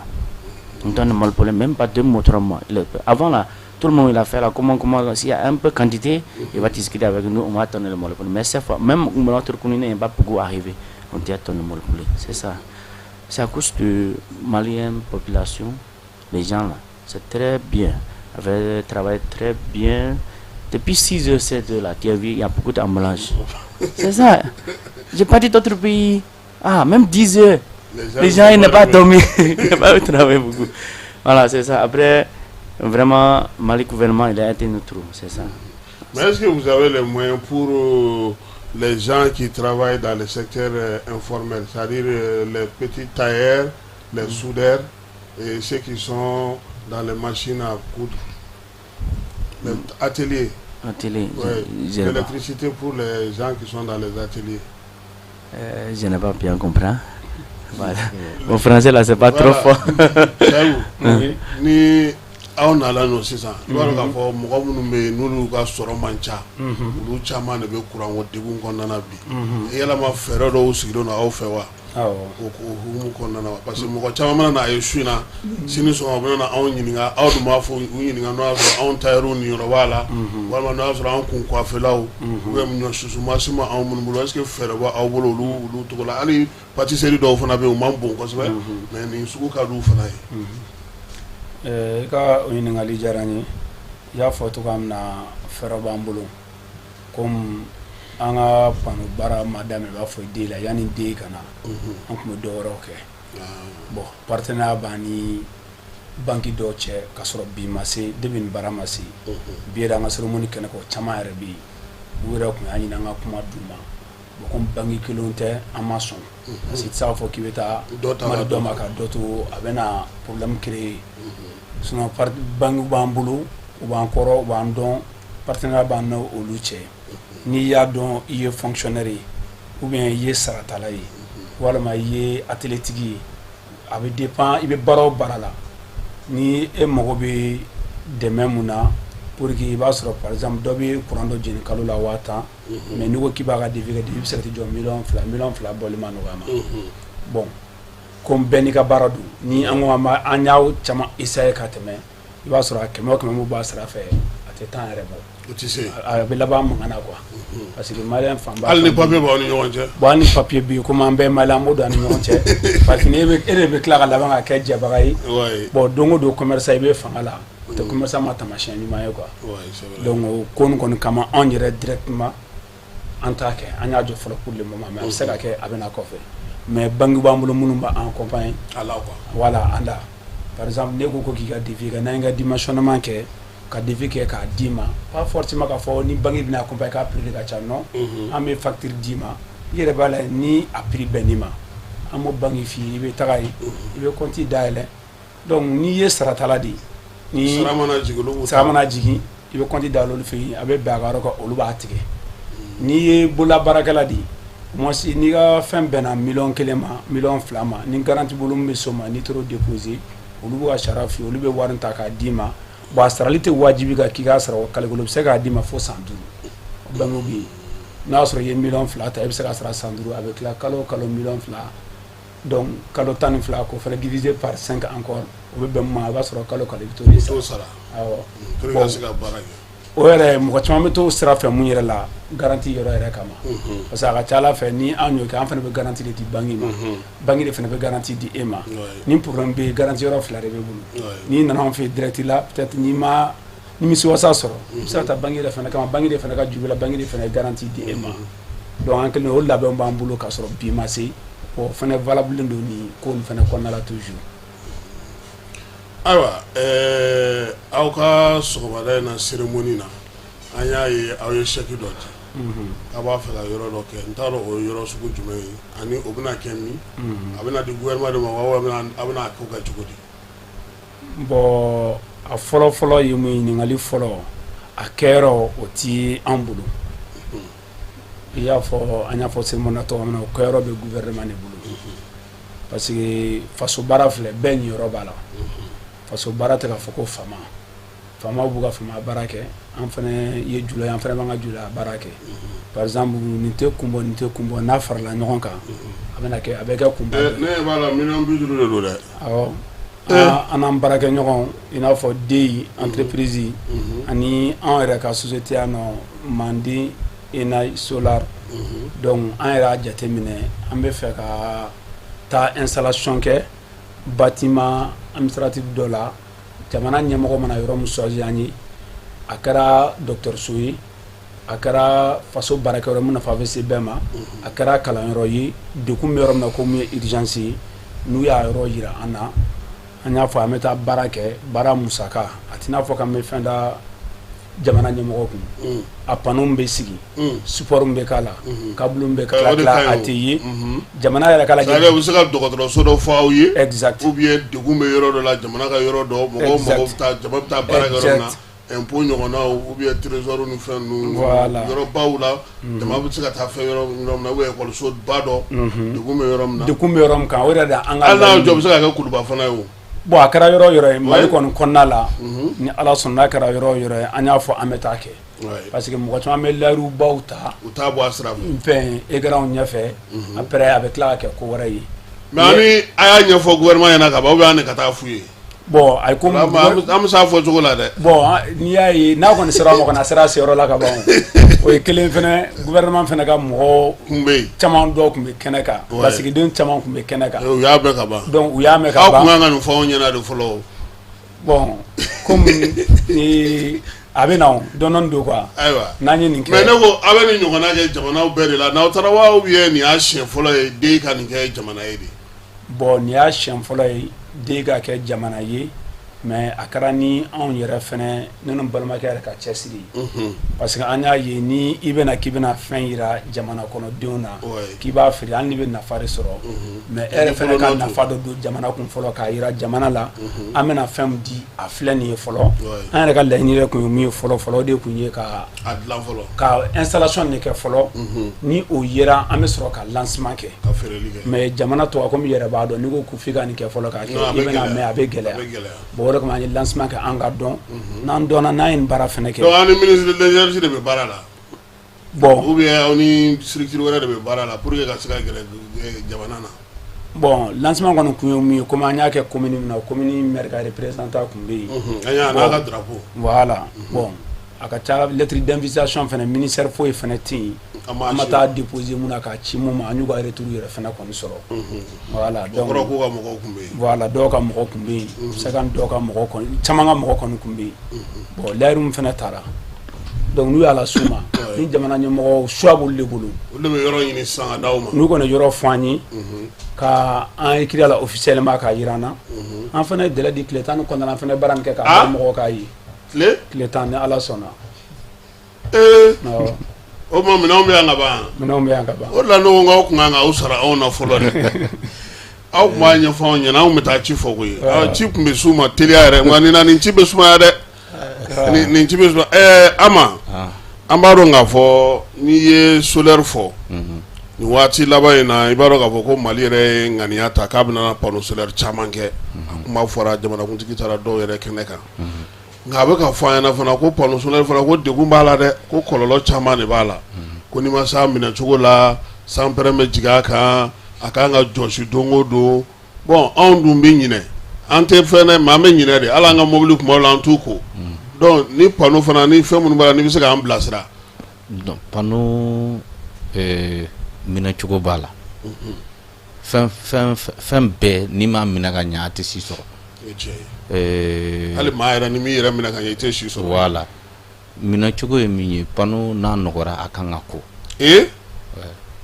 On donne le monopole, même pas 2 mois, 3 mois. Avant là, tout le monde il a fait là, comment, s'il y a un peu de quantité, il va discuter avec nous, on va donner le monopole. Mais cette fois, même notre communauté n'est pas beaucoup arrivé, on dit donner le monopole. C'est ça. C'est à cause de Malien population, les gens là, c'est très bien. Avec travaille très bien. Depuis 6 h 7 h là, tu as vu, il y a beaucoup d'emballage. C'est ça. J'ai pas dit d'autres pays. Ah, même 10 heures. Les gens, ils n'ont pas dormi. Ils n'ont pas travaillé beaucoup. Voilà, c'est ça. Après, vraiment, Mali gouvernement, il a été notre trou. C'est ça. Mais est-ce que vous avez les moyens pour les gens qui travaillent dans le secteur informel, c'est-à-dire les petits tailleurs, les soudeurs et ceux qui sont dans les machines à coudre, les ateliers? Ateliers, Ouais, je n'ai pas. l'électricité pour les gens qui sont dans les ateliers. Je n'ai pas bien compris. Voilà. Mon français là, c'est pas trop fort. Sayibu, Oui. ni aw nana n'o sisan, i b'a dɔn k'a fɔ mɔgɔ minnu bɛ yen n'olu ka sɔrɔ man ca, olu caman de bɛ kuranko degun kɔnɔna na bi. Yalama fɛɛrɛ dɔw sigilen don aw fɛ wa? Awɔ. O hukumu kɔnɔna na wa? Parce que mɔgɔ caman mana na a ye su in na, sini sɔgɔma u bɛna na anw ɲininka, aw dun b'a fɔ u ɲininka n'o y'a sɔrɔ anw tailleur niyɔrɔ b'a la, walima n'o y'a sɔrɔ an kun coiffelaw ou bien ɲɔ susu mansin ma anw minnu bolo. Est ce que fɛɛrɛ b'aw bolo olu cogo la? Hali pâtisserie dɔw fana bɛ yen, u man bon kosɛbɛ, mais nin sugu ka d'u fana ye. I ka o ɲininkali diyara n ye. I y'a fɔ cogoya min na, fɛɛrɛ b'an bolo. Komi an ka panneau baara ma daminɛ, i b'a fɔ den la, yanni den ka na, an tun bɛ dɔ wɛrɛw kɛ. Bon, partenariat b'an ni banque dɔw cɛ ka sɔrɔ bi ma se, depuis nin baara ma se. Bi yɛrɛ, an ka cérémonie kɛnɛ kan, o caman yɛrɛ bɛ yen, u yɛrɛ tun y'a ɲini an ka kuma d'u ma. Bon, komi banque kelenw tɛ, an ma sɔn, parce que i tɛ se k'a fɔ k'i bɛ taa Dɔ ta kuma ka di dɔ dɔ ma to. ka dɔ to, a bɛ na problème créer. Sinon banque b'an bolo, u b'an kɔrɔ, u b'an dɔn, partenariat b'an n'olu cɛ. N'i y'a dɔn i ye fonctionnaire ye, ou bien i ye saratala ye, walima i ye atelier tigi ye, a bɛ dépend i bɛ baara o baara la, ni e mago bɛ dɛmɛ mun na. Pour que i b'a sɔrɔ par exemple dɔ bɛ courant dɔ jeni kalo la 10 000, mais n'i ko k'i b'a ka devis kɛ, devis bɛ se ka t'i jɔ miliyɔn 2, miliyɔn 2 bɔli ma nɔgɔ a ma. Bon, comme bɛɛ n'i ka baara don, ni an ko an b'a an y'a caman essayer ka tɛmɛ, i b'a sɔrɔ a kɛmɛ o kɛmɛ mun b'a sira fɛ, a tɛ 10 yɛrɛ bɔ. O tɛ se. A bɛ laban mankan na quoi, parce que malien fanba. Hali ni papier b'aw ni ɲɔgɔn cɛ. Bon, hali ni papier bɛ yen, komi an bɛɛ malien, an b'o don an ni ɲɔgɔn cɛ, parce que e de bɛ tila ka laban ka kɛ jɛbaga ye. Bon, don o don commerçant i bɛ fanga la, o tɛ commerçant ma taamasiyɛn ɲuman ye quoi. Donc o ko nin kɔni kama, anw yɛrɛ directement an t'a kɛ, an y'a jɔ fɔlɔ pour le moment, mais a bɛ se ka kɛ a bɛ na kɔfɛ. Mais banque b'an bolo minnu b'an accompagner. A la quoi. Voilà, an la par exemple ne ko k'i ka devis kɛ, n'an ye ka dimensionnement kɛ, ka devis kɛ k'a d'i ma, pas forcément k'a fɔ ni banque bɛna accompagner k'a prix de ka ca, non. An bɛ facture d'i ma, i yɛrɛ b'a lajɛ ni a prix bɛnn'i ma, an b'o banque f'i ye, i bɛ taga yen, i bɛ compte dayɛlɛ. Donc n'i ye saratala de ye, ni sara mana jigin, olu b'u sara mana jigin, i bɛ compte dayɛlɛ olu fɛ yen, a bɛ bɛn a ka yɔrɔ kan, olu b'a tigɛ. N'i ye bololabaarakɛla de ye, au moins n'i ka fɛn bɛnna miliyɔn 1 ma, miliyɔn 2 ma, ni garantie bolo min bɛ s'o ma, n'i taar'o déposer, olu b'u ka sariya f'i ye, olu bɛ wari ta k'a d'i ma. Bon, a sarali tɛ wajibi kan k'i k'a sara o kalo kelen, u bɛ se k'a d'i ma fo san 5. Banque bɛ yen, n'a y'a sɔrɔ i ye miliyɔn 2 ta, i bɛ se k'a sara san 5, a bɛ tila kalo o kalo miliyɔn 2. Donc kalo 12, k'o fana diviser par 5 encore, o bɛ bɛn mun ma? A b'a sɔrɔ kalo kalo i bɛ t'o de sara. Awɔ. Pour que ka se ka baara kɛ. O yɛrɛ, mɔgɔ caman bɛ t'o sira fɛ mun yɛrɛ la, garantie yɔrɔ yɛrɛ kama, parce que a ka ca ala fɛ, ni an y'o kɛ, an fana bɛ garantie de di banque ma, banque de fana bɛ garantie di e ma. Ni problème bɛ yen, garantie yɔrɔ fila de bɛ bolo. N'i nana an fɛ yen direct la, peut-être n'i ma nimisiwasa sɔrɔ, i bɛ se ka taa banque yɛrɛ fana kama, banque de fana ka ju la, banque de fana ye garantie di e ma. Donc an kɛlen o labɛnw b'an bolo k'a sɔrɔ bi ma se. Bon, o fana valable don nin ko nin fana kɔnɔna la toujours. Ayiwa, aw ka sɔgɔmada in na cérémonie na, an y'a ye aw ye chèque dɔ di k'a b'a fɛ ka yɔrɔ dɔ kɛ. N t'a dɔn o ye yɔrɔ sugu jumɛn ye ani o bɛna kɛ min, a bɛna di gouvernement de ma wa a bɛna ko kɛ cogo di? Bon, a fɔlɔ fɔlɔ ye mun ye, ɲininkali fɔlɔ, a kɛyɔrɔ o ti an bolo. I y'a fɔ, an y'a fɔ cérémonie na cogo min na, o kɛyɔrɔ bɛ gouvernement de bolo, parce que faso baara filɛ, bɛɛ ɲiyɔrɔ b'a la. Faso baara tɛ k'a fɔ ko faama, faamaw b'u ka faama baara kɛ, an fana ye jula ye, an fana b'an ka julaya baara kɛ. Par exemple, nin tɛ kun bɔ, nin tɛ kun bɔ, n'a farala ɲɔgɔn kan, a bɛna kɛ, a bɛ kɛ kunba ye. Ne ɲɛ b'a la, miliyɔn 50 de don dɛ. Awɔ, an n'an baarakɛɲɔgɔnw, i n'a fɔ DEI entreprise ani anw yɛrɛ ka société yan nɔ, Manden Enai Solar. Donc an yɛrɛ y'a jateminɛ, an bɛ fɛ ka taa installation kɛ bâtiment administratif dɔ la. Jamana ɲɛmɔgɔ mana yɔrɔ min choisi an ye, a kɛra dɔgɔtɔrɔso ye, a kɛra faso baarakɛyɔrɔ min nafa bɛ se bɛɛ ma, a kɛra kalanyɔrɔ ye, degun bɛ yɔrɔ min na ko min ye urgence ye, n'u y'a yɔrɔ yira an na, an y'a fɔ an bɛ taa baara kɛ. Baara musaka, a t'i n'a fɔ k'an bɛ fɛn da jamana ɲɛmɔgɔ kun, a panneau bɛ sigi, support bɛ k'a la, câble bɛ k'a la, a tɛ ye jamana yɛrɛ k'a lajɛ. C'est à dire u bɛ se ka dɔgɔtɔrɔso dɔ fɔ aw ye. Exact. Ou bien degun bɛ yɔrɔ dɔ la, jamana ka yɔrɔ dɔ, mɔgɔw mago bɛ taa, jama bɛ taa baara kɛ yɔrɔ min na, impôt ɲɔgɔnnaw ou bien trésor ni fɛn ninnu. Voilà. Yɔrɔbaw la, jama bɛ se ka taa fɛn yɔrɔ min na, ou bien école ba dɔ, degun bɛ yɔrɔ min na. Degun bɛ yɔrɔ min kan, o yɛrɛ de an ka. Hali n'a jɔ bɛ se ka kɛ Kuluba fana ye o. Bon, a kɛra yɔrɔ o yɔrɔ ye Mali kɔni kɔnɔna la, ni Ala sɔnna, n'a kɛra yɔrɔ o yɔrɔ ye, an y'a fɔ an bɛ taa kɛ, parce que mɔgɔ caman bɛ layirubaw ta. U t'a bɔ a sira fɛ. Fɛn écran ɲɛfɛ, après a bɛ tila ka kɛ ko wɛrɛ ye. Mais ani a y'a ɲɛfɔ gouvernement ɲɛna ka ban ou bien an de ka taa f'u ye? Bon, ayi, komi an bɛ s'a fɔ cogo la dɛ. Bon, n'i y'a ye n'a kɔni sera a ma kɔni, a sera a seyɔrɔ la ka ban. O ye kelen fɛnɛ, gouvernement fɛnɛ ka mɔgɔw kun bɛ yen, caman dɔw tun bɛ kɛnɛ kan, lasigiden caman tun bɛ kɛnɛ kan. U y'a mɛn ka ban. Donc u y'a mɛn ka ban. Aw kun kan ka nin fɔ anw ɲɛna de fɔlɔ o. Bon, komi a bɛ na o dɔɔnin don quoi. Ayiwa. N'an ye nin kɛ. Mais ne ko aw bɛ nin ɲɔgɔnna kɛ jamanaw bɛɛ de la n'aw taara wa, ou bien nin y'a siɲɛ fɔlɔ ye den ka nin kɛ jamana ye de? Bon, nin y'a siɲɛ fɔlɔ ye den ka kɛ jamana ye, mais a kɛra ni anw yɛrɛ fɛnɛ, ne ni balimakɛ yɛrɛ ka cɛsiri ye, parce que an y'a ye ni i bɛna k'i bɛna fɛn yira jamana kɔnɔdenw na k'i b'a feere, hali n'i bɛ nafa de sɔrɔ, mais e yɛrɛ fɛnɛ ka nafa dɔ don jamana kun fɔlɔ, k'a yira jamana la an bɛna fɛn min di, a filɛ nin ye fɔlɔ. An yɛrɛ ka laɲini yɛrɛ kun ye mun ye fɔlɔ fɔlɔ, o de kun ye ka a dilan fɔlɔ, ka installation de kɛ fɔlɔ. Ni o yera, an bɛ sɔrɔ ka lancement kɛ, ka feereli kɛ. Mais jamana tɔgɔ, komi i yɛrɛ b'a dɔn, n'i ko ko f'i ka nin kɛ fɔlɔ k'a kɛ, i bɛna mɛn, a bɛ gɛlɛya. Bon, Bon, o de kama an ye lancement kɛ, an ka dɔn. N'an dɔnna, n'an ye nin baara fɛnɛ kɛ. Donc aw ni ministre de l'énergie de bɛ baara la? Bon. Ou bien aw ni structure wɛrɛ de bɛ baara la pour que ka se ka gɛrɛ jamana na? Bon, lancement kɔni kun ye mun ye, komi an y'a kɛ commune min na, commune maire ka représentant tun bɛ yen. An y'a n'a ka drapeau. Voilà. Bon, a ka ca, lettre d'invitation fɛnɛ, ministère foyi fɛnɛ tɛ yen. An ma taa déposer mun na k'a ci mun ma, an y'u ka retour yɛrɛ fɛnɛ kɔni sɔrɔ. Voilà, donc o kɔrɔ k'u ka mɔgɔw tun bɛ yen. Voilà, dɔw ka mɔgɔ tun bɛ yen, sɛgɛn dɔw ka mɔgɔ kɔni, caman ka mɔgɔ kɔni tun bɛ yen. Bon, layiru min fɛnɛ taara, donc n'u y'a las'u ma, ni jamana ɲɛmɔgɔ choix b'olu de bolo. Olu de bɛ yɔrɔ ɲini sisan ka d'aw ma. N'u kɔni yɔrɔ fɔ an ye, ka an écrit a la officiellement k'a jira an na, an fana ye délai di tile 10 kɔnɔna na, an fana ye baara min kɛ k'a bila mɔgɔw k'a ye. Tile 10, ni Ala sɔnna. Ee, o tuma minɛnw bɛ yan ka ban? Minɛnw bɛ yan ka ban. O de la ne ko k'aw tun kan k'aw sara anw na fɔlɔ dɛ. Aw tun b'a ɲɛfɔ anw ɲɛna, anw bɛ taa ci fɔ koyi. Ci tun bɛ s'u ma teliya yɛrɛ, nka nin na nin ci bɛ sumaya dɛ. Nin ci bɛ sumaya. Ɛɛ Ama, an b'a dɔn k'a fɔ n'i ye solaire fɔ nin waati laban in na, i b'a dɔn k'a fɔ ko Mali yɛrɛ ye ŋaniya ta k'a bɛna panneau solaire caman kɛ. A kuma fɔra, jamanakuntigi taara dɔw yɛrɛ kɛnɛ kan. Nka a bɛ ka fɔ an ɲɛna fana ko panneau solaire fana, ko degun b'a la dɛ, ko kɔlɔlɔ caman de b'a la, ko n'i ma s'a minɛcogo la, sanpɛrɛn bɛ jigin a kan, a kan ka jɔsi don o don. Bon, anw dun bɛ ɲinɛ, an tɛ fɛn dɛ, mais an bɛ ɲinɛ de. Hali an ka mobili kuma la, an t'u ko. Donc ni panneau fana ni fɛn minnu b'a la, n'i bɛ se k'an bilasira. Donc panneau minɛcogo b'a la. Fɛn fɛn fɛn bɛɛ, n'i m'a minɛ ka ɲɛ, a tɛ si sɔrɔ. Hali maa yɛrɛ, ni m'i yɛrɛ minɛ ka ɲɛ, i tɛ si sɔrɔ. Voilà, minɛcogo ye min ye, panneau n'a nɔgɔra, a kan ka ko. Ee,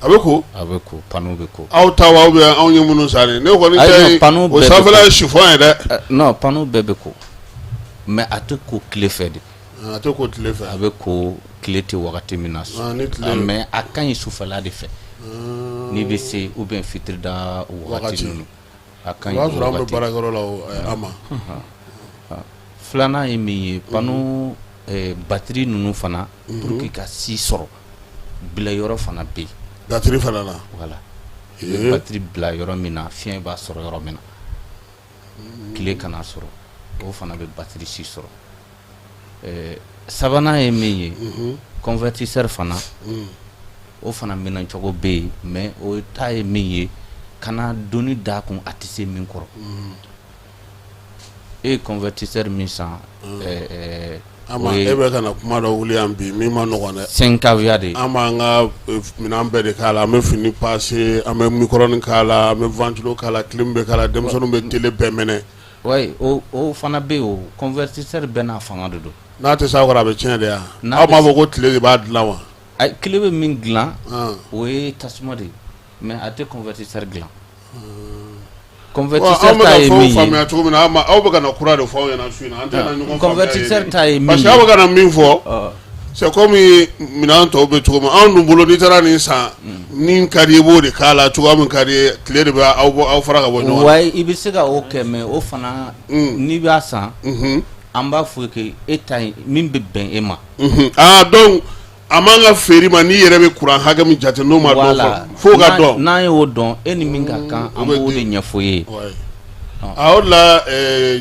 a bɛ ko? A bɛ ko, panneau bɛ ko. Aw ta wa, ou bien anw ye minnu san de? Ne kɔni ta ye o sanfɛla ye chiffon ye dɛ. Non, panneau bɛɛ bɛ ko, mais a tɛ ko tile fɛ de. A tɛ ko tile fɛ. A bɛ ko tile tɛ wagati min na, mais a ka ɲi sufɛla de fɛ, n'i bɛ se, ou bien fitiri da wagati ninnu, a ka ɲi. O b'a sɔrɔ an bɛ baarakɛyɔrɔ la o, Ama. Filanan ye min ye, panneau batterie ninnu fana, pour que ka si sɔrɔ, bila yɔrɔ fana bɛ yen. Batterie fana na? Voilà, i bɛ batterie bila yɔrɔ min na, fiɲɛ b'a sɔrɔ yɔrɔ min na, tile kana sɔrɔ, o fana bɛ batterie si sɔrɔ. Sabanan ye min ye, convertisseur fana, o fana minɛcogo bɛ yen, mais o ta ye min ye, kana doni d'a kun a tɛ se min kɔrɔ. E ye convertisseur min san, Ama, e bɛ ka na kuma dɔ wuli yan bi min ma nɔgɔn dɛ. 5 kVA de ye. An b'an ka minɛn bɛɛ de k'a la, an bɛ fini passer, an bɛ micro-ondes k'a la, an bɛ ventilo k'a la, clim bɛ k'a la, denmisɛnninw bɛ télé bɛɛ mɛnɛ. Oui, o fana bɛ yen, o convertisseur bɛɛ n'a fanga de don. N'a tɛ s'a kɔrɔ, a bɛ tiɲɛ de wa? Aw b'a fɔ ko tile de b'a dilan wa? Ayi, tile bɛ min dilan, o ye tasuma de ye, mais a tɛ convertisseur dilan. Convertisseur ta ye min ye, faamuya cogo min na, aw bɛ ka na kura de fɔ anw ɲɛna su in na, an tɛna ɲɔgɔn faamuya. Convertisseur ta ye min ye, parce que aw bɛ ka na min fɔ, c'est comme minɛn tɔw bɛ cogo min, anw dun bolo, n'i taara nin san, min ka di i b'o de k'a la, cogoya min ka di ye, tile de bɛ aw bɔ, aw fara ka bɔ ɲɔgɔn na. Wayi, i bɛ se ka o kɛ, mais o fana, n'i b'a san, an b'a fɔ que e ta in min bɛ bɛn e ma. Ah, donc a man ka feere ma n'i yɛrɛ bɛ kuran hakɛ min jate, n'o ma dɔn fɔlɔ, f'o ka dɔn. N'an y'o dɔn, e ni min ka kan, an b'o de ɲɛfɔ e ye. A o de la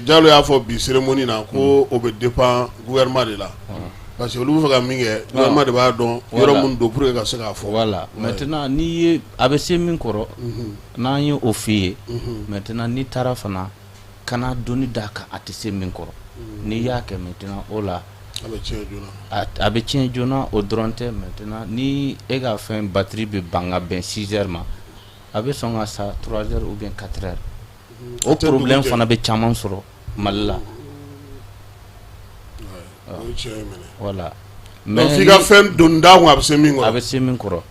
Jalo y'a fɔ bi cérémonie na ko o bɛ dépend gouvernement de la, parce que olu bɛ fɛ ka min kɛ, gouvernement de b'a dɔn yɔrɔ min don pour que ka se k'a fɔ. Voilà, maintenant n'i ye a bɛ se min kɔrɔ, n'an ye o f'i ye, maintenant n'i taara fana, kana doni d'a kan a tɛ se min kɔrɔ. N'i y'a kɛ maintenant, o la a bɛ tiɲɛ joona. A bɛ tiɲɛ joona, o dɔrɔn tɛ. Maintenant ni e ka fɛn batterie bɛ ban ka bɛn 6 heures ma, a bɛ sɔn ka sa 3 heures ou bien 4 heures. O problème fana bɛ caman sɔrɔ Mali la. Voilà, mais f'i ka fɛn doni d'a kun a bɛ se min kɔrɔ. A bɛ se min kɔrɔ,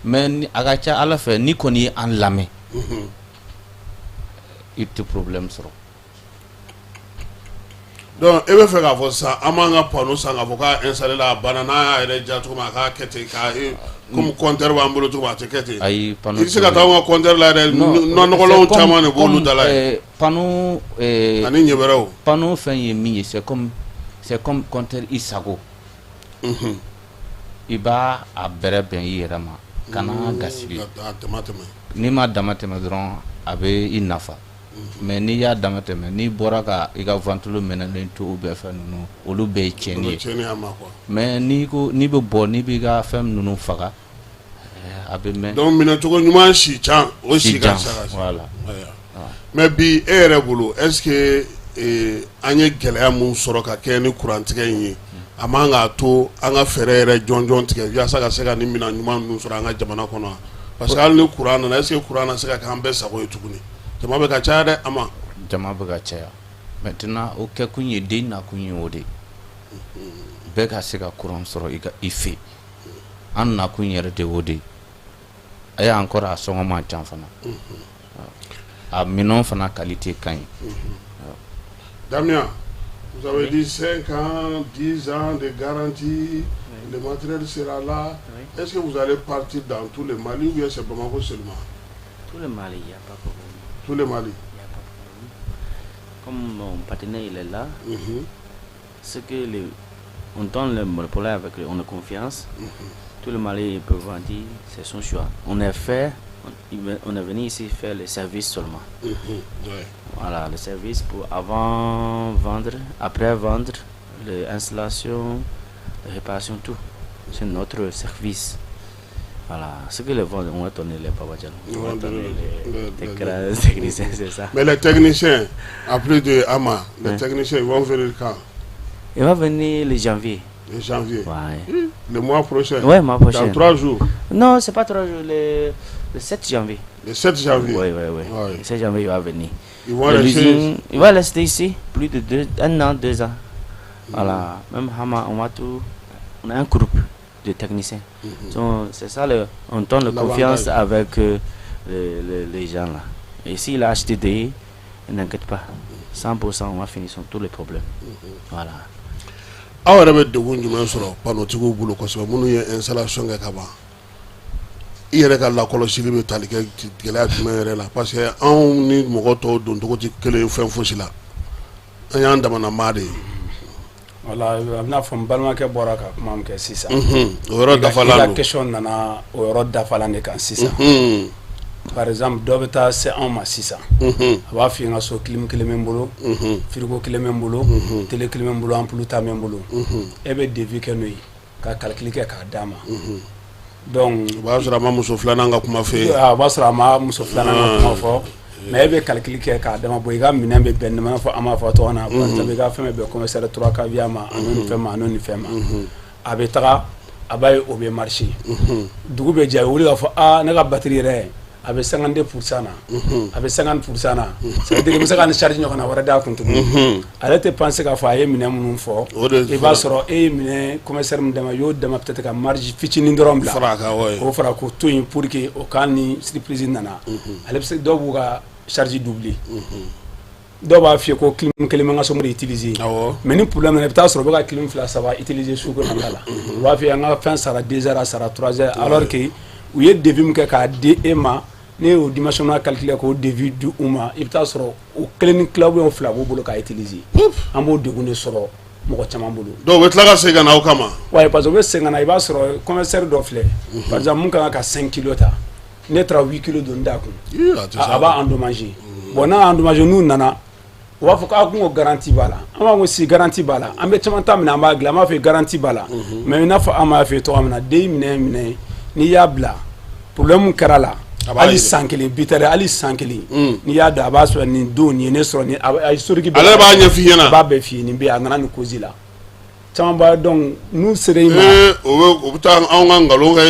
mais a ka ca Ala fɛ, n'i kɔni ye an lamɛn, i tɛ problème sɔrɔ. Donc e bɛ fɛ k'a fɔ sisan, an b'an ka panneau san k'a fɔ k'a installé la, a banna, n'a y'a yɛrɛ diya cogo min a k'a kɛ ten, k'a comme compteur b'an bolo cogo min, a tɛ kɛ ten? Ayi, panneau i bɛ se ka taa anw ka compteur la yɛrɛ, nɔgɔlenw caman de b'olu da la yen. Panneau ani ɲɛbɛrɛw. Panneau fɛn ye min ye, c'est comme compteur i sago. I b'a a bɛrɛ bɛn i yɛrɛ ma, kana gasi. Dama tɛmɛ. N'i ma dama tɛmɛ dɔrɔn, a bɛ i nafa. Mais n'i y'a dama tɛmɛ, n'i bɔra ka i ka ventilo mɛnɛlen to ou bien fɛn ninnu, olu bɛɛ ye tiɲɛni ye. Mais n'i ko n'i bɛ bɔ, n'i b'i ka fɛn ninnu faga, a bɛ mɛn. Donc minɛcogo ɲuman si can, o si ka voilà. Mais bi e yɛrɛ bolo, est ce que an ye gɛlɛya mun sɔrɔ ka kɛ ni kurantigɛ in ye, a man k'a to an ka fɛɛrɛ yɛrɛ jɔnjɔn tigɛ walasa ka se ka nin minɛn ɲuman ninnu sɔrɔ an ka jamana kɔnɔ? Parce que hali ni kuran nana, est ce que kuran na se ka k'an bɛɛ sago ye tuguni? Jama bɛ ka caya dɛ, a ma. Jama bɛ ka caya. Maintenant, o kɛkun ye, den nakun ye o de ye, bɛɛ ka se ka courant sɔrɔ i ka i fɛ. An nakun yɛrɛ de o de ye. A y'a encore a sɔngɔ man ca fana, a minɛn fana qualité ka ɲi. Damien, vous avez dit 5 ans, 10 ans de garantie, le matériel sera là. Est-ce que vous allez partir dans tout le Mali ou bien c'est Bamako seulement? Tout le Mali, il n'y a pas de problème. Tout le Mali. Il n'y a pas de problème. Comme mon partenaire, il est là, ce que les, on donne le monopole avec, on a confiance. Tout le Mali, il peut vendre, c'est son choix. On est fait, on est venu ici faire le service seulement. Voilà, le service pour avant vendre, après vendre, l'installation, la réparation, tout. C'est notre service. Voilà, ce que les vendre, on va donner les Baba Diallo. On va donner les techniciens, c'est ça. Mais les techniciens, après de Ama, les techniciens, ils vont venir quand? Il va venir le janvier. Le janvier. Ouais. Le mois prochain. Ouais, mois prochain. Dans 3 jours. Non, c'est pas 3 jours, le 7 janvier. Le 7 janvier. Oui. Le 7 janvier, il va venir. Ils vont rester. L'usine, il va rester ici plus de 2, un an, 2 ans. Voilà. Même Hama, on va tout. On a un groupe de techniciens. Donc, c'est ça, on donne la confiance avec les gens là. Et s'il a acheté des, n'inquiète pas. 100%, on va finir sur tous les problèmes. Voilà. Aw yɛrɛ bɛ degun jumɛn sɔrɔ panotigiw bolo kosɛbɛ, minnu ye installation kɛ ka ban? I yɛrɛ ka lakɔlɔsili bɛ tali kɛ gɛlɛya jumɛn yɛrɛ la? Parce que anw ni mɔgɔ tɔw doncogo tɛ kelen ye fɛn fosi la, an y'an damana maa de ye. Wala, a bɛna fɔ n balimakɛ bɔra ka kuma min kɛ sisan. O yɔrɔ dafalan I ka don. Question nana o yɔrɔ dafalan de kan sisan. Par exemple, dɔ bɛ taa se anw ma sisan, a b'a f'i ye n ka so clim kelen bɛ n bolo, frigo kelen bɛ n bolo, télé kelen bɛ n bolo, ampoule tan bɛ n bolo. E bɛ devis kɛ n'o ye ka calcul kɛ k'a d'a ma. Donc o b'a sɔrɔ a ma muso filanan ka kuma f'e ye. A b'a sɔrɔ a ma muso filanan ka kuma fɔ, mais e bɛ calcul kɛ k'a d'a ma. Bon, i ka minɛn bɛ bɛn nin ma, i n'a fɔ an b'a fɔ cogo min na, par exemple, i ka fɛn bɛ bɛn commercial 3 kVA ma, a n'o ni fɛn ma, a n'o ni fɛn ma. A bɛ taga, a b'a ye o bɛ marcher. Dugu bɛ jɛ, a bɛ wuli k'a fɔ aa, ne ka batterie yɛrɛ, a bɛ 52% na, a bɛ 50% na, ça veut dire n bɛ se ka nin charge ɲɔgɔnna wɛrɛ d'a kun tuguni. Ale tɛ penser k'a fɔ a ye minɛn minnu fɔ. O de I b'a sɔrɔ e ye minɛn commercial min d'a ma, i y'o d'a ma peut-être ka marge fitinin dɔrɔn bila. Fara a kan, ouais. O fara k'o to yen pour que o kan ni surprise nana, ale bɛ se. Dɔw b'u ka charge doubler, dɔw b'a f'i ye ko clim kelen bɛ n ka so, n b'o de utiliser. Mais ni problème nana, i bɛ taa sɔrɔ u bɛ ka clim fila saba utiliser su kɔnɔna la. U b'a f'i ye an ka fɛn sara 2 heures, a sara 3 heures, alors que u ye devis min kɛ k'a di e ma, ne y'o dimensionnement calculer k'o devis di u ma, i bɛ taa sɔrɔ o kelen ni tila ou bien o fila b'u bolo k'a utiliser. An b'o degun de sɔrɔ mɔgɔ caman bolo. Dɔw bɛ tila ka segin ka na aw kama. Ouais, parce que u bɛ segin ka na, i b'a sɔrɔ commercial dɔ filɛ, par exemple, mun ka kan ka 5 kilos ta, ne taara 8 kilos don da kun, Ii, a tɛ se. A b'a endommager. Bon, n'a endommagé, n'u nana, u b'a fɔ k'a kun ko garantie b'a la. An b'a fɔ ko si garantie b'a la, an bɛ caman ta minɛ, an b'a dilan, an b'a fɔ garantie b'a la. Mais i n'a fɔ an b'a fɔ cogoya min na, den minɛ n'i y'a bila, problème kɛra la, A b'a hali yira. san kelen bi tɛ dɛ, hali san kelen n'i y'a dɔn, a b'a sɔrɔ nin don nin ye ne sɔrɔ nin a historique bɛɛ. Ale b'a ɲɛf'i ɲɛna. A b'a bɛɛ f'i ye, nin bɛ yen, a nana nin cause la, caman b'a dɔn n'u sera i ma. Ee, o bɛ o bɛ taa anw ka nkalon kɛ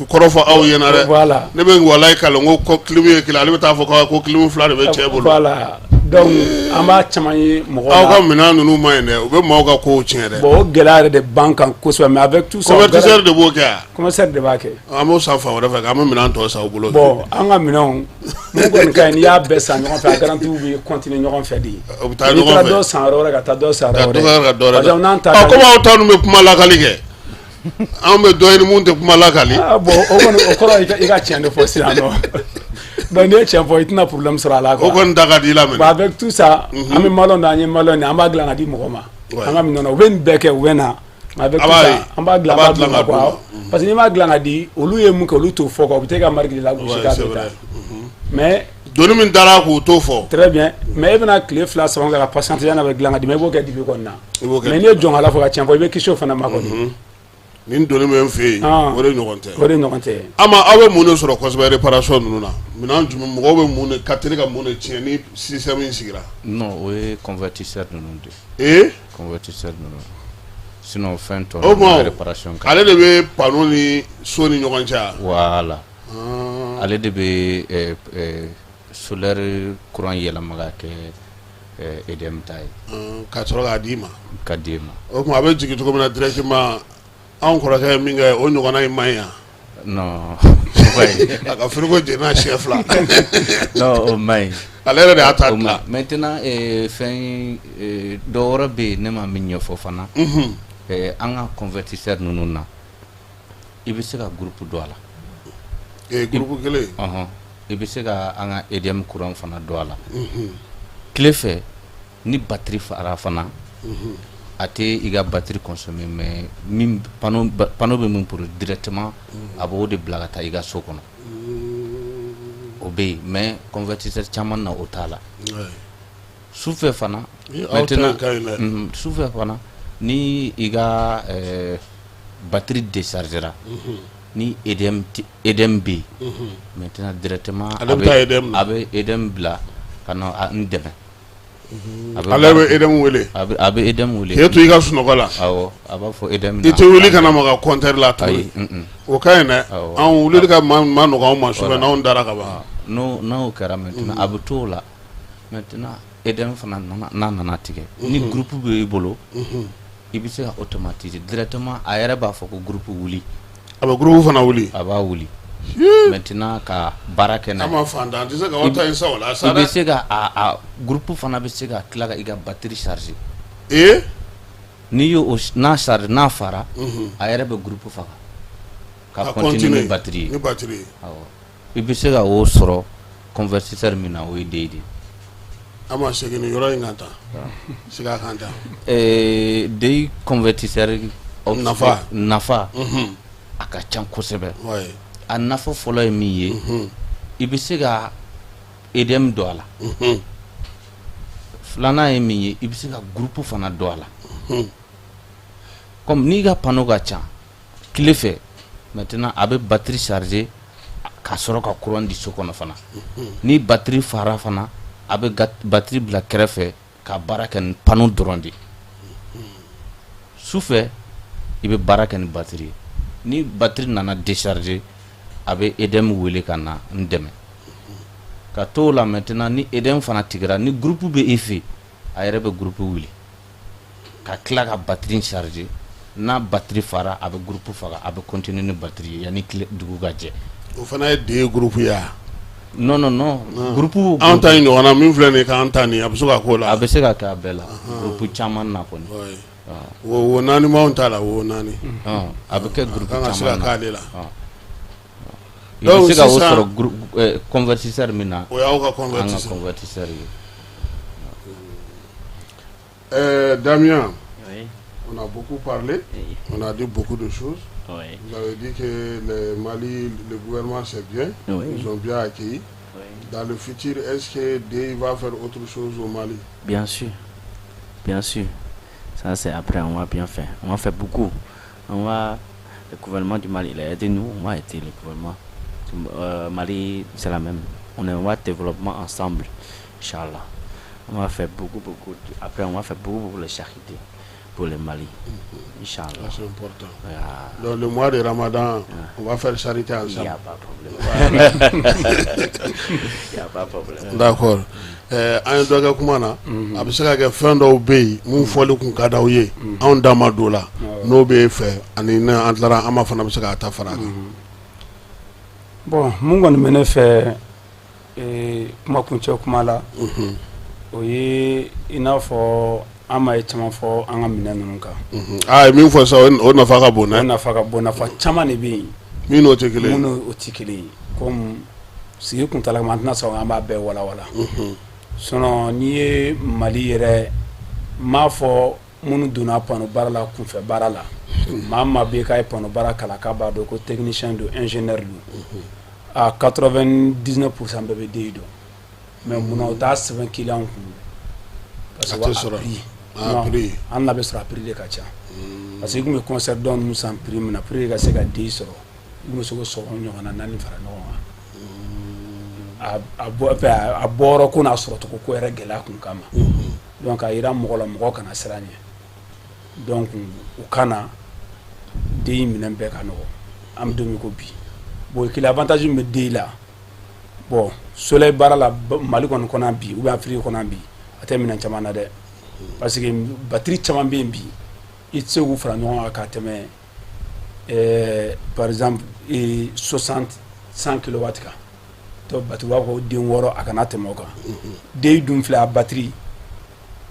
kɔrɔ fɔ aw ɲɛna dɛ. Voilà. Ne bɛ walayi kalan ko clim ye kelen, ale bɛ taa fɔ ko clim fila de bɛ cɛ bolo. Voilà, donc an b'a caman ye mɔgɔ Aw la. ka minɛn ninnu ma ɲi dɛ, u bɛ maaw ka kow tiɲɛ dɛ. Bon, o gɛlɛya yɛrɛ de b'an kan kosɛbɛ, mais avec tout ça. Convertisseur de b'o kɛ wa? Commercial de b'a kɛ. An b'o san fan wɛrɛ fɛ, k'an bɛ minɛn tɔ san u bolo. Bon, an ka minɛnw mun kɔni ka ɲi, n'i y'a bɛɛ san ɲɔgɔn fɛ, a garantie bɛ continuer ɲɔgɔn fɛ de. U bɛ taa N'i ɲɔgɔn taara fɛ. dɔ san yɔrɔ wɛrɛ, ka taa dɔ san Ka yɔrɔ dɔ wɛrɛ. ka dɔ wɛrɛ. Par exemple, n'an ta Ɔ, komi aw ta ninnu bɛ kuma lakali kɛ, anw bɛ dɔ ɲini mun tɛ kuma lakali. Ah bon, o kɔni o kɔrɔ i ka tiɲɛ de fɔ sisan nɔ. Donc n'i ye tiɲɛ fɔ, i tɛna problème sɔrɔ a la quoi. O kɔni da ka di i la minɛ. Bon, avec tout ça, an bɛ malon dun, an ye malon ye, an b'a dilan ka di mɔgɔ ma. An ka minɛn na, u bɛ nin bɛɛ kɛ, u bɛ na. Mais avec A tout b'a ça, ye. an b'a dilan, A b'a an b'a d'u dilan ma ka d'u quoi. ma. Parce que n'i m'a dilan ka di, olu ye mun kɛ, olu t'o fɔ quoi, u bɛ taa i ka marque de lagosi k'a c'est bɛ vrai. taa. Mais Doni min dara k'u t'o fɔ. Très bien, mais e bɛna tile 2 3 kɛ ka patienter yanni a bɛ dilan ka d'i ma, i b'o kɛ dibi kɔnɔna na. Mais n'i ye jɔnkala fɔ ka tiɲɛ fɔ, i bɛ kisi o fana ma kɔni. Nin doni bɛ n fɛ yen, o de ɲɔgɔn tɛ. O de ɲɔgɔn tɛ. Ama, aw bɛ mun de sɔrɔ kosɛbɛ réparation ninnu na? Minɛn jumɛn, mɔgɔw bɛ mun de ka teli ka mun de tiɲɛ ni système in sigira? Non, o ye convertisseur ninnu de ye. Ee? Convertisseur ninnu. Sinon fɛn tɔ o tuma réparation ale de bɛ panneau ni so ni ɲɔgɔn cɛ. Voilà. Ale de bɛ solaire courant yɛlɛma ka kɛ EDM ta ye. Ka sɔrɔ k'a d'i ma. Ka d'i ma. O tuma a bɛ jigin cogo min na directement, anw kɔrɔkɛ ye min kɛ, o ɲɔgɔnna in man ɲi yan. Non. A ka frigo jenina siɲɛ 2. Non, o man ɲi. Ale yɛrɛ de y'a ta dilan. Maintenant fɛn dɔ wɛrɛ bɛ yen ne ma min ɲɛfɔ fana. An ka convertisseur ninnu na, i bɛ se ka groupe don a la. Groupe kelen. Ɔhɔn, i bɛ se ka an ka EDM courant fana don a la. Tile fɛ ni batterie fara fana, a tɛ i ka batterie consommer, mais min panneau bɛ min produit directement, a b'o de bila ka taa i ka so kɔnɔ. O bɛ yen, mais convertisseur caman na o t'a la. Sufɛ fana, maintenant sufɛ fana, ni i ka batterie déchargera, ni EDM bɛ yen, maintenant directement a bɛ EDM bila ka na n dɛmɛ. Ale bɛ EDM wele. A bɛ EDM wele. K'e to i ka sunɔgɔ la. Awɔ, a b'a fɔ EDM. I tɛ wuli ka na maga compteur la tuguni. O ka ɲi dɛ. Anw wulili ka ma nɔgɔ anw ma sufɛ n'anw dara ka ban. N'o kɛra maintenant, a bɛ t'o la maintenant, EDM fana n'a nana tigɛ, ni groupe b'i bolo, i bɛ se ka automatiser directement, a yɛrɛ b'a fɔ ko groupe wuli. A bɛ groupe fana wuli. A b'a wuli. Maintenant ka baara kɛ n'a ye. An ma fantan, an tɛ se ka aw ta in san o la sa dɛ. I bɛ se ka a groupe fana bɛ se ka tila ka i ka batterie charger. Ee? N'i y'o n'a charger, n'a fara, a yɛrɛ bɛ groupe faga. Ka continuer ni batterie ye. Ni batterie ye. Awɔ. I bɛ se ka o sɔrɔ convertisseur min na, o ye DEY de ye. An ma segin nin yɔrɔ in kan tan. Segin a kan tan. DEY convertisseur nafa. A ka ca kosɛbɛ. A nafa fɔlɔ ye min ye, i bɛ se ka EDM don a la. Filanan ye min ye, i bɛ se ka groupe fana don a la. Comme n'i ka panneau ka ca tile fɛ, maintenant a bɛ batterie charger ka sɔrɔ ka courant di so kɔnɔ fana. Ni batterie fara fana, a bɛ batterie bila kɛrɛfɛ ka baara kɛ ni panneau dɔrɔn de. Sufɛ i bɛ baara kɛ ni batterie ye. Ni batterie nana décharger, a bɛ EDM wele ka na n dɛmɛ. Ka t'o la maintenant, ni EDM fana tigɛra, ni groupe bɛ e fɛ, a yɛrɛ bɛ groupe wuli ka tila ka batterie charger. N'a batterie fara, a bɛ groupe faga, a bɛ continuer ni batterie ye yanni dugu ka jɛ. O fana ye DEY groupe ye wa? Non, non, non, groupe anw ta in ɲɔgɔnna min filɛ nin ye k'an ta nin, a bɛ se ka k'o la. A bɛ se ka kɛ a bɛɛ la, groupe caman na kɔni. Wo 4 b'anw ta la, wo 4. A bɛ kɛ groupe caman na. Kan ka se ka k'ale la. I bɛ se ka o sɔrɔ groupe convertisseur min na. O y'aw ka convertisseur. An ka convertisseur ye. Damien, oui. On a beaucoup parlé, oui. On a dit beaucoup de choses. Oui. Vous avez dit que le Mali, le gouvernement, c'est bien, oui. Ils ont bien accueilli. Oui. Dans le futur, est-ce que DEY va faire autre chose au Mali? Bien sûr, bien sûr. Ça, c'est après, on va bien faire. On va faire beaucoup. On va, le gouvernement du Mali, il a aidé nous, on va aider le gouvernement. Mali, c'est la même. On est en développement ensemble, Inch'Allah. On va faire beaucoup, beaucoup. Après, on va faire beaucoup, beaucoup de charité pour le Mali. Inch'Allah. C'est important. Yeah. Donc, le mois de Ramadan, on va faire charité ensemble. Il n'y a pas de problème. Il n'y a pas de problème. D'accord. An ye dɔ kɛ kuma na, a bɛ se ka kɛ fɛn dɔw bɛ yen mun fɔli kun ka d'aw ye, anw da ma don o la, n'o bɛ e fɛ ani n'an tilara an ma fana bɛ se k'a ta fara a kan. Bon, mun kɔni bɛ ne fɛ kuma kuncɛ kuma la, o ye i n'a fɔ an ma ye caman fɔ an ka minɛn ninnu kan. Aa, ye min fɔ sisan, o nafa ka bon dɛ. O nafa ka bon, nafa caman de bɛ yen. Min n'o tɛ kelen ye. Mun n'o tɛ kelen ye, komi sigi kuntala kama an tɛna sɔn an b'a bɛɛ walawala. Sinon n'i ye Mali yɛrɛ, n m'a fɔ minnu donna panneau baara la kunfɛ baara la, maa maa bɛ k'a ye panneau baara kalan k'a b'a dɔn ko technicien don, ingénieur don, a 99% bɛɛ bɛ DEY dɔn. Mais munna o t'a sɛbɛn client kun? Parce que a tɛ sɔrɔ prix, an na bɛ sɔrɔ a prix de ka ca, parce que i tun bɛ concept dɔ ninnu san prix min na, pour que ka se ka DEI sɔrɔ, i tun bɛ se k'o sɔngɔ ɲɔgɔnna naani fara ɲɔgɔn kan. A bɔyɔrɔ ko n'a sɔrɔcogo ko yɛrɛ gɛlɛya kun kama. Donc a yira mɔgɔ la, mɔgɔ kana siran ɲɛ. Donc u kana DEI minɛn bɛɛ ka nɔgɔ an bɛ don min ko bi. Bon, kelen avantage min bɛ DEI la, bon, solaire baara la Mali kɔni kɔnɔ bi ou bien Afrique kɔnɔ bi, a tɛ minɛn caman na dɛ, parce que batterie caman bɛ yen bi, i tɛ se k'u fara ɲɔgɔn kan ka tɛmɛ par exemple 60 100 kilowatt kan. Donc batterie b'a fɔ den 6, a kana tɛmɛ o kan. DEI dun filɛ, a batterie,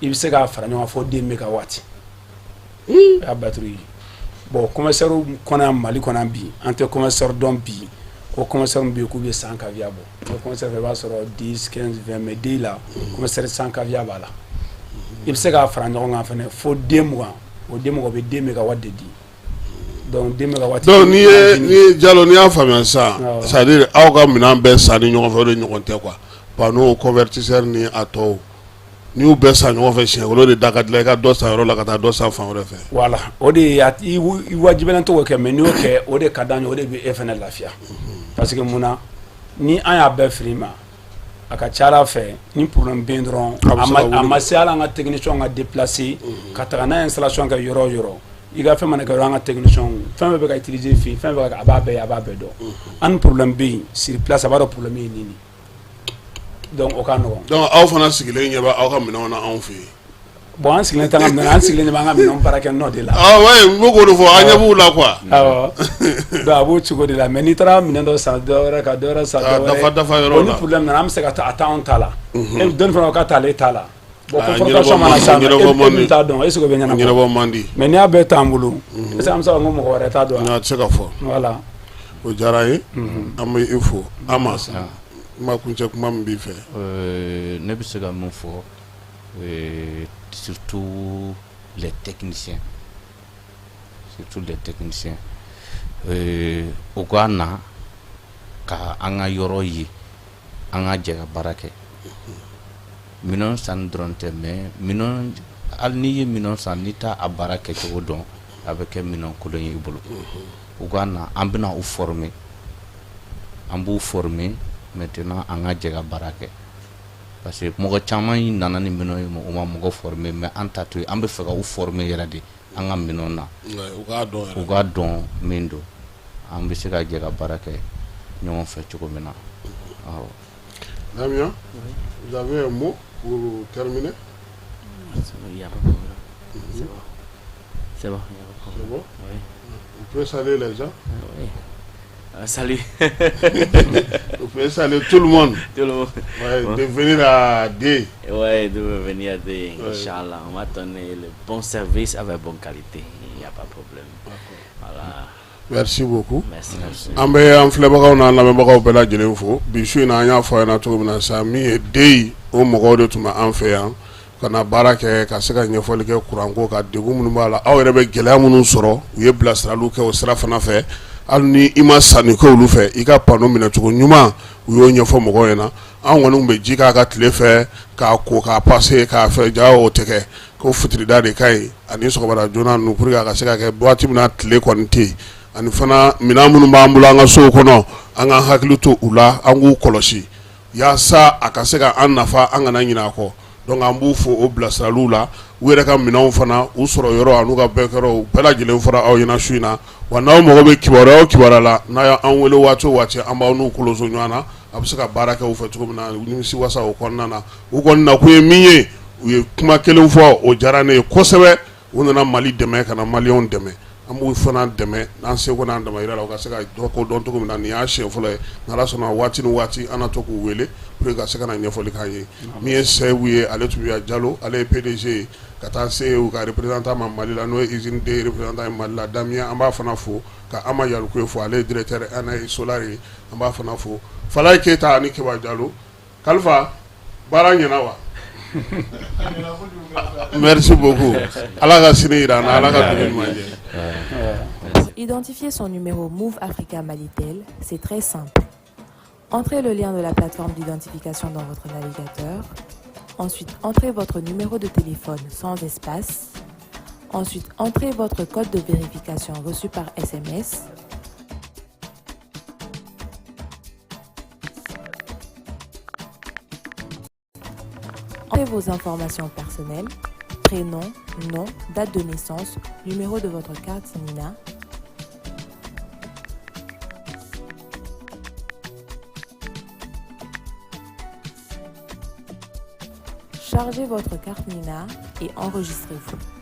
i bɛ se k'a fara ɲɔgɔn kan fo 2 mégawatt, o y'a batterie ye. Bon, convertisseur kɔnɔ yan, Mali kɔnɔ yan bi, an tɛ convertisseur dɔn bi ko convertisseur min bɛ yen k'u bɛ 100 kVA bɔ. O convertisseur fɛ, i b'a sɔrɔ 10, 15, 20, mais DEI la, convertisseur 100 kVA b'a la. I bɛ se k'a fara ɲɔgɔn kan fɛnɛ fo den 20. O den 20 bɛ 2 mégawatt de di. Donc 2 mégawatt. Donc n'i ye Jalo, n'i y'a faamuya sisan, c'est à dire aw ka minɛn bɛɛ san ni ɲɔgɔn fɛ, o de ɲɔgɔn tɛ quoi, panneau, convertisseur ni a tɔw, n'i y'u bɛɛ san ɲɔgɔn fɛ siɲɛ kelen, o de da ka di la i ka dɔ san yɔrɔ la ka taa dɔ san fan wɛrɛ fɛ. Voilà, o de ye i wajibiyalen tɛ k'o kɛ, mais n'i y'o kɛ, o de ka d'an ye, o de bɛ e fɛnɛ lafiya. Parce que mun na, ni an y'a bɛɛ feere i ma, a ka ca ala fɛ, ni problème bɛ yen dɔrɔn, a ma se hali an ka technicien ka déplacer ka taga n'a ye installation kɛ yɔrɔ o yɔrɔ, i ka fɛn mana kɛ yɔrɔ, an ka technicien, fɛn bɛɛ bɛ ka utiliser fɛ yen, fɛn bɛɛ a b'a bɛɛ, a b'a bɛɛ dɔn. An ni problème bɛ yen sur place, a b'a dɔn problème ye nin de. Donc o ka nɔgɔn. Donc aw fana sigilen ɲɛ bɛ aw ka minɛnw na anw fɛ yen. Bon, an sigilen tɛ an ka minɛn, an sigilen bɛ an ka minɛnw baarakɛ nɔ de la. Ah ouais, n bɛ k'o de fɔ, an ɲɛ b'u la quoi. Awɔ, donc a b'o cogo de la. Mais n'i taara minɛn dɔ san dɔ wɛrɛ ka dɔ wɛrɛ san dɔ wɛrɛ, dafa dafa yɔrɔ bon, la, ni problème nana, an bɛ se ka taa a t'anw ta la, e dɔnni fana ko k'a t'ale ta la. Bon, confrontation mana s'a ma, e min t'a dɔn, est ce que o bɛ ɲɛnabɔ? Ɲɛnabɔ man di. Mais n'i y'a bɛɛ t'an bolo, est ce que an bɛ se ka ko mɔgɔ wɛrɛ t'a dɔn? A tɛ se ka fɔ. Voilà. O diyara n ye, an bɛ i fo. Ama, kuma kuncɛ kuma min b'i fɛ. Ne bɛ se ka mun fɔ, surtout les techniciens, surtout les techniciens, u ka na ka an ka yɔrɔ ye, an ka jɛ ka baara kɛ. Minɛn sanni dɔrɔn tɛ, mais minɛn, hali n'i ye minɛn san, n'i t'a a baara kɛcogo dɔn, a bɛ kɛ minɛn kolon ye i bolo. U ka na, an bɛna u former, an b'u former. Maintenant, an ka jɛ ka baara kɛ, parce que mɔgɔ caman nana ni minɛn ye, u ma mɔgɔ former. Mais an ta to yen, an bɛ fɛ ka u former yɛrɛ de an ka minɛnw na. U k'a dɔn yɛrɛ. U k'a dɔn min don, an bɛ se ka jɛ ka baara kɛ ɲɔgɔn fɛ cogo min na, awɔ. Damien, vous avez un mot pour terminer? Il n'y a pas de problème. C'est bon. C'est bon, il n'y a pas de problème. C'est bon. Oui. Vous pouvez saluer les gens. Oui. Salut. Vous pouvez saluer tout le monde. Tout le monde. Ouais, de venir à D. Oui, de venir à D. Inch'Allah. On va donner le bon service avec bonne qualité. Il n'y a pas de problème. Voilà. Merci beaucoup. Merci. Merci. An bɛ an filɛbagaw n'an lamɛnbagaw bɛɛ lajɛlen fo. Bi su in na, an y'a fɔ a ɲɛna cogo min na sa, min ye DEI, o mɔgɔw de tun bɛ an fɛ yan ka na baara kɛ, ka se ka ɲɛfɔli kɛ kuranko ka degun minnu b'a la, aw yɛrɛ bɛ gɛlɛya minnu sɔrɔ. U ye bilasiraliw kɛ o sira fana fɛ. Hali ni i ma sanni kɛ olu fɛ, i ka panneau minɛcogo ɲuman, u y'o ɲɛfɔ mɔgɔw ɲɛna. An kɔni bɛ ji k'a ka tile fɛ k'a ko k'a passer k'a fɛ ja, o tɛ kɛ ko fitirida de ka ɲi ani sɔgɔmada joona ninnu, pour que a ka se ka kɛ waati min na tile kɔni tɛ yen. Ani fana, minɛn minnu b'an bolo an ka sow kɔnɔ, an ka hakili to u la, an k'u kɔlɔsi yaasa a ka se ka an nafa, an kana ɲinɛ a kɔ. Donc an b'u fo o bilasiraliw la. U yɛrɛ ka minɛnw fana, u sɔrɔ yɔrɔ an'u ka bɛɛ bɛɛ lajɛlen fɔra aw ɲɛna su in na. Wa n'aw mago bɛ kibaruya o kibaruya la, n'a y'an wele waati o waati, an b'aw n'u koloso ɲɔgɔn na, a bɛ se ka baara kɛ u fɛ cogo min na nimisi wasa o kɔnɔna na. U kɔni nakun ye min ye, u ye kuma kelen fɔ, o diyara ne ye kosɛbɛ. U nana Mali dɛmɛ, ka na Maliyɛnw dɛmɛ. An b'u fana dɛmɛ n'an seko n'an damayira la, u ka se ka dɔ ko dɔn cogo min na. Nin y'a siɲɛ fɔlɔ ye. N'Ala sɔnna, waati ni waati, an na to k'u wele pour que ka se ka na ɲɛfɔli k'an ye. Min ye Seyibu ye, ale tun bɛ yan, Jalo, ale ye PDG ye, ka taa se u ka représentant ma Mali la, n'o ye usine D représentant ye Mali la, Damien, an b'a fana fo. Ka Ama Yalikuye fo, ale ye directeur ANAE Solar ye, an b'a fana fo. Falaye Keyita ani Keba Jalo. Kalifa, baara ɲɛna wa? Merci beaucoup. Ala ka sini jira an na, Ala ka dugu ɲuman jɛ. Identifier son numéro Moov Africa Malitel, c'est très simple. Entrez le lien de la plateforme d'identification dans votre navigateur. Ensuite, entrez votre numéro de téléphone sans espace. Ensuite, entrez votre code de vérification reçu par SMS. Entrez vos informations personnelles, prénom, nom, date de naissance, numéro de votre carte NINA. Chargez votre carte NINA et enregistrez-vous.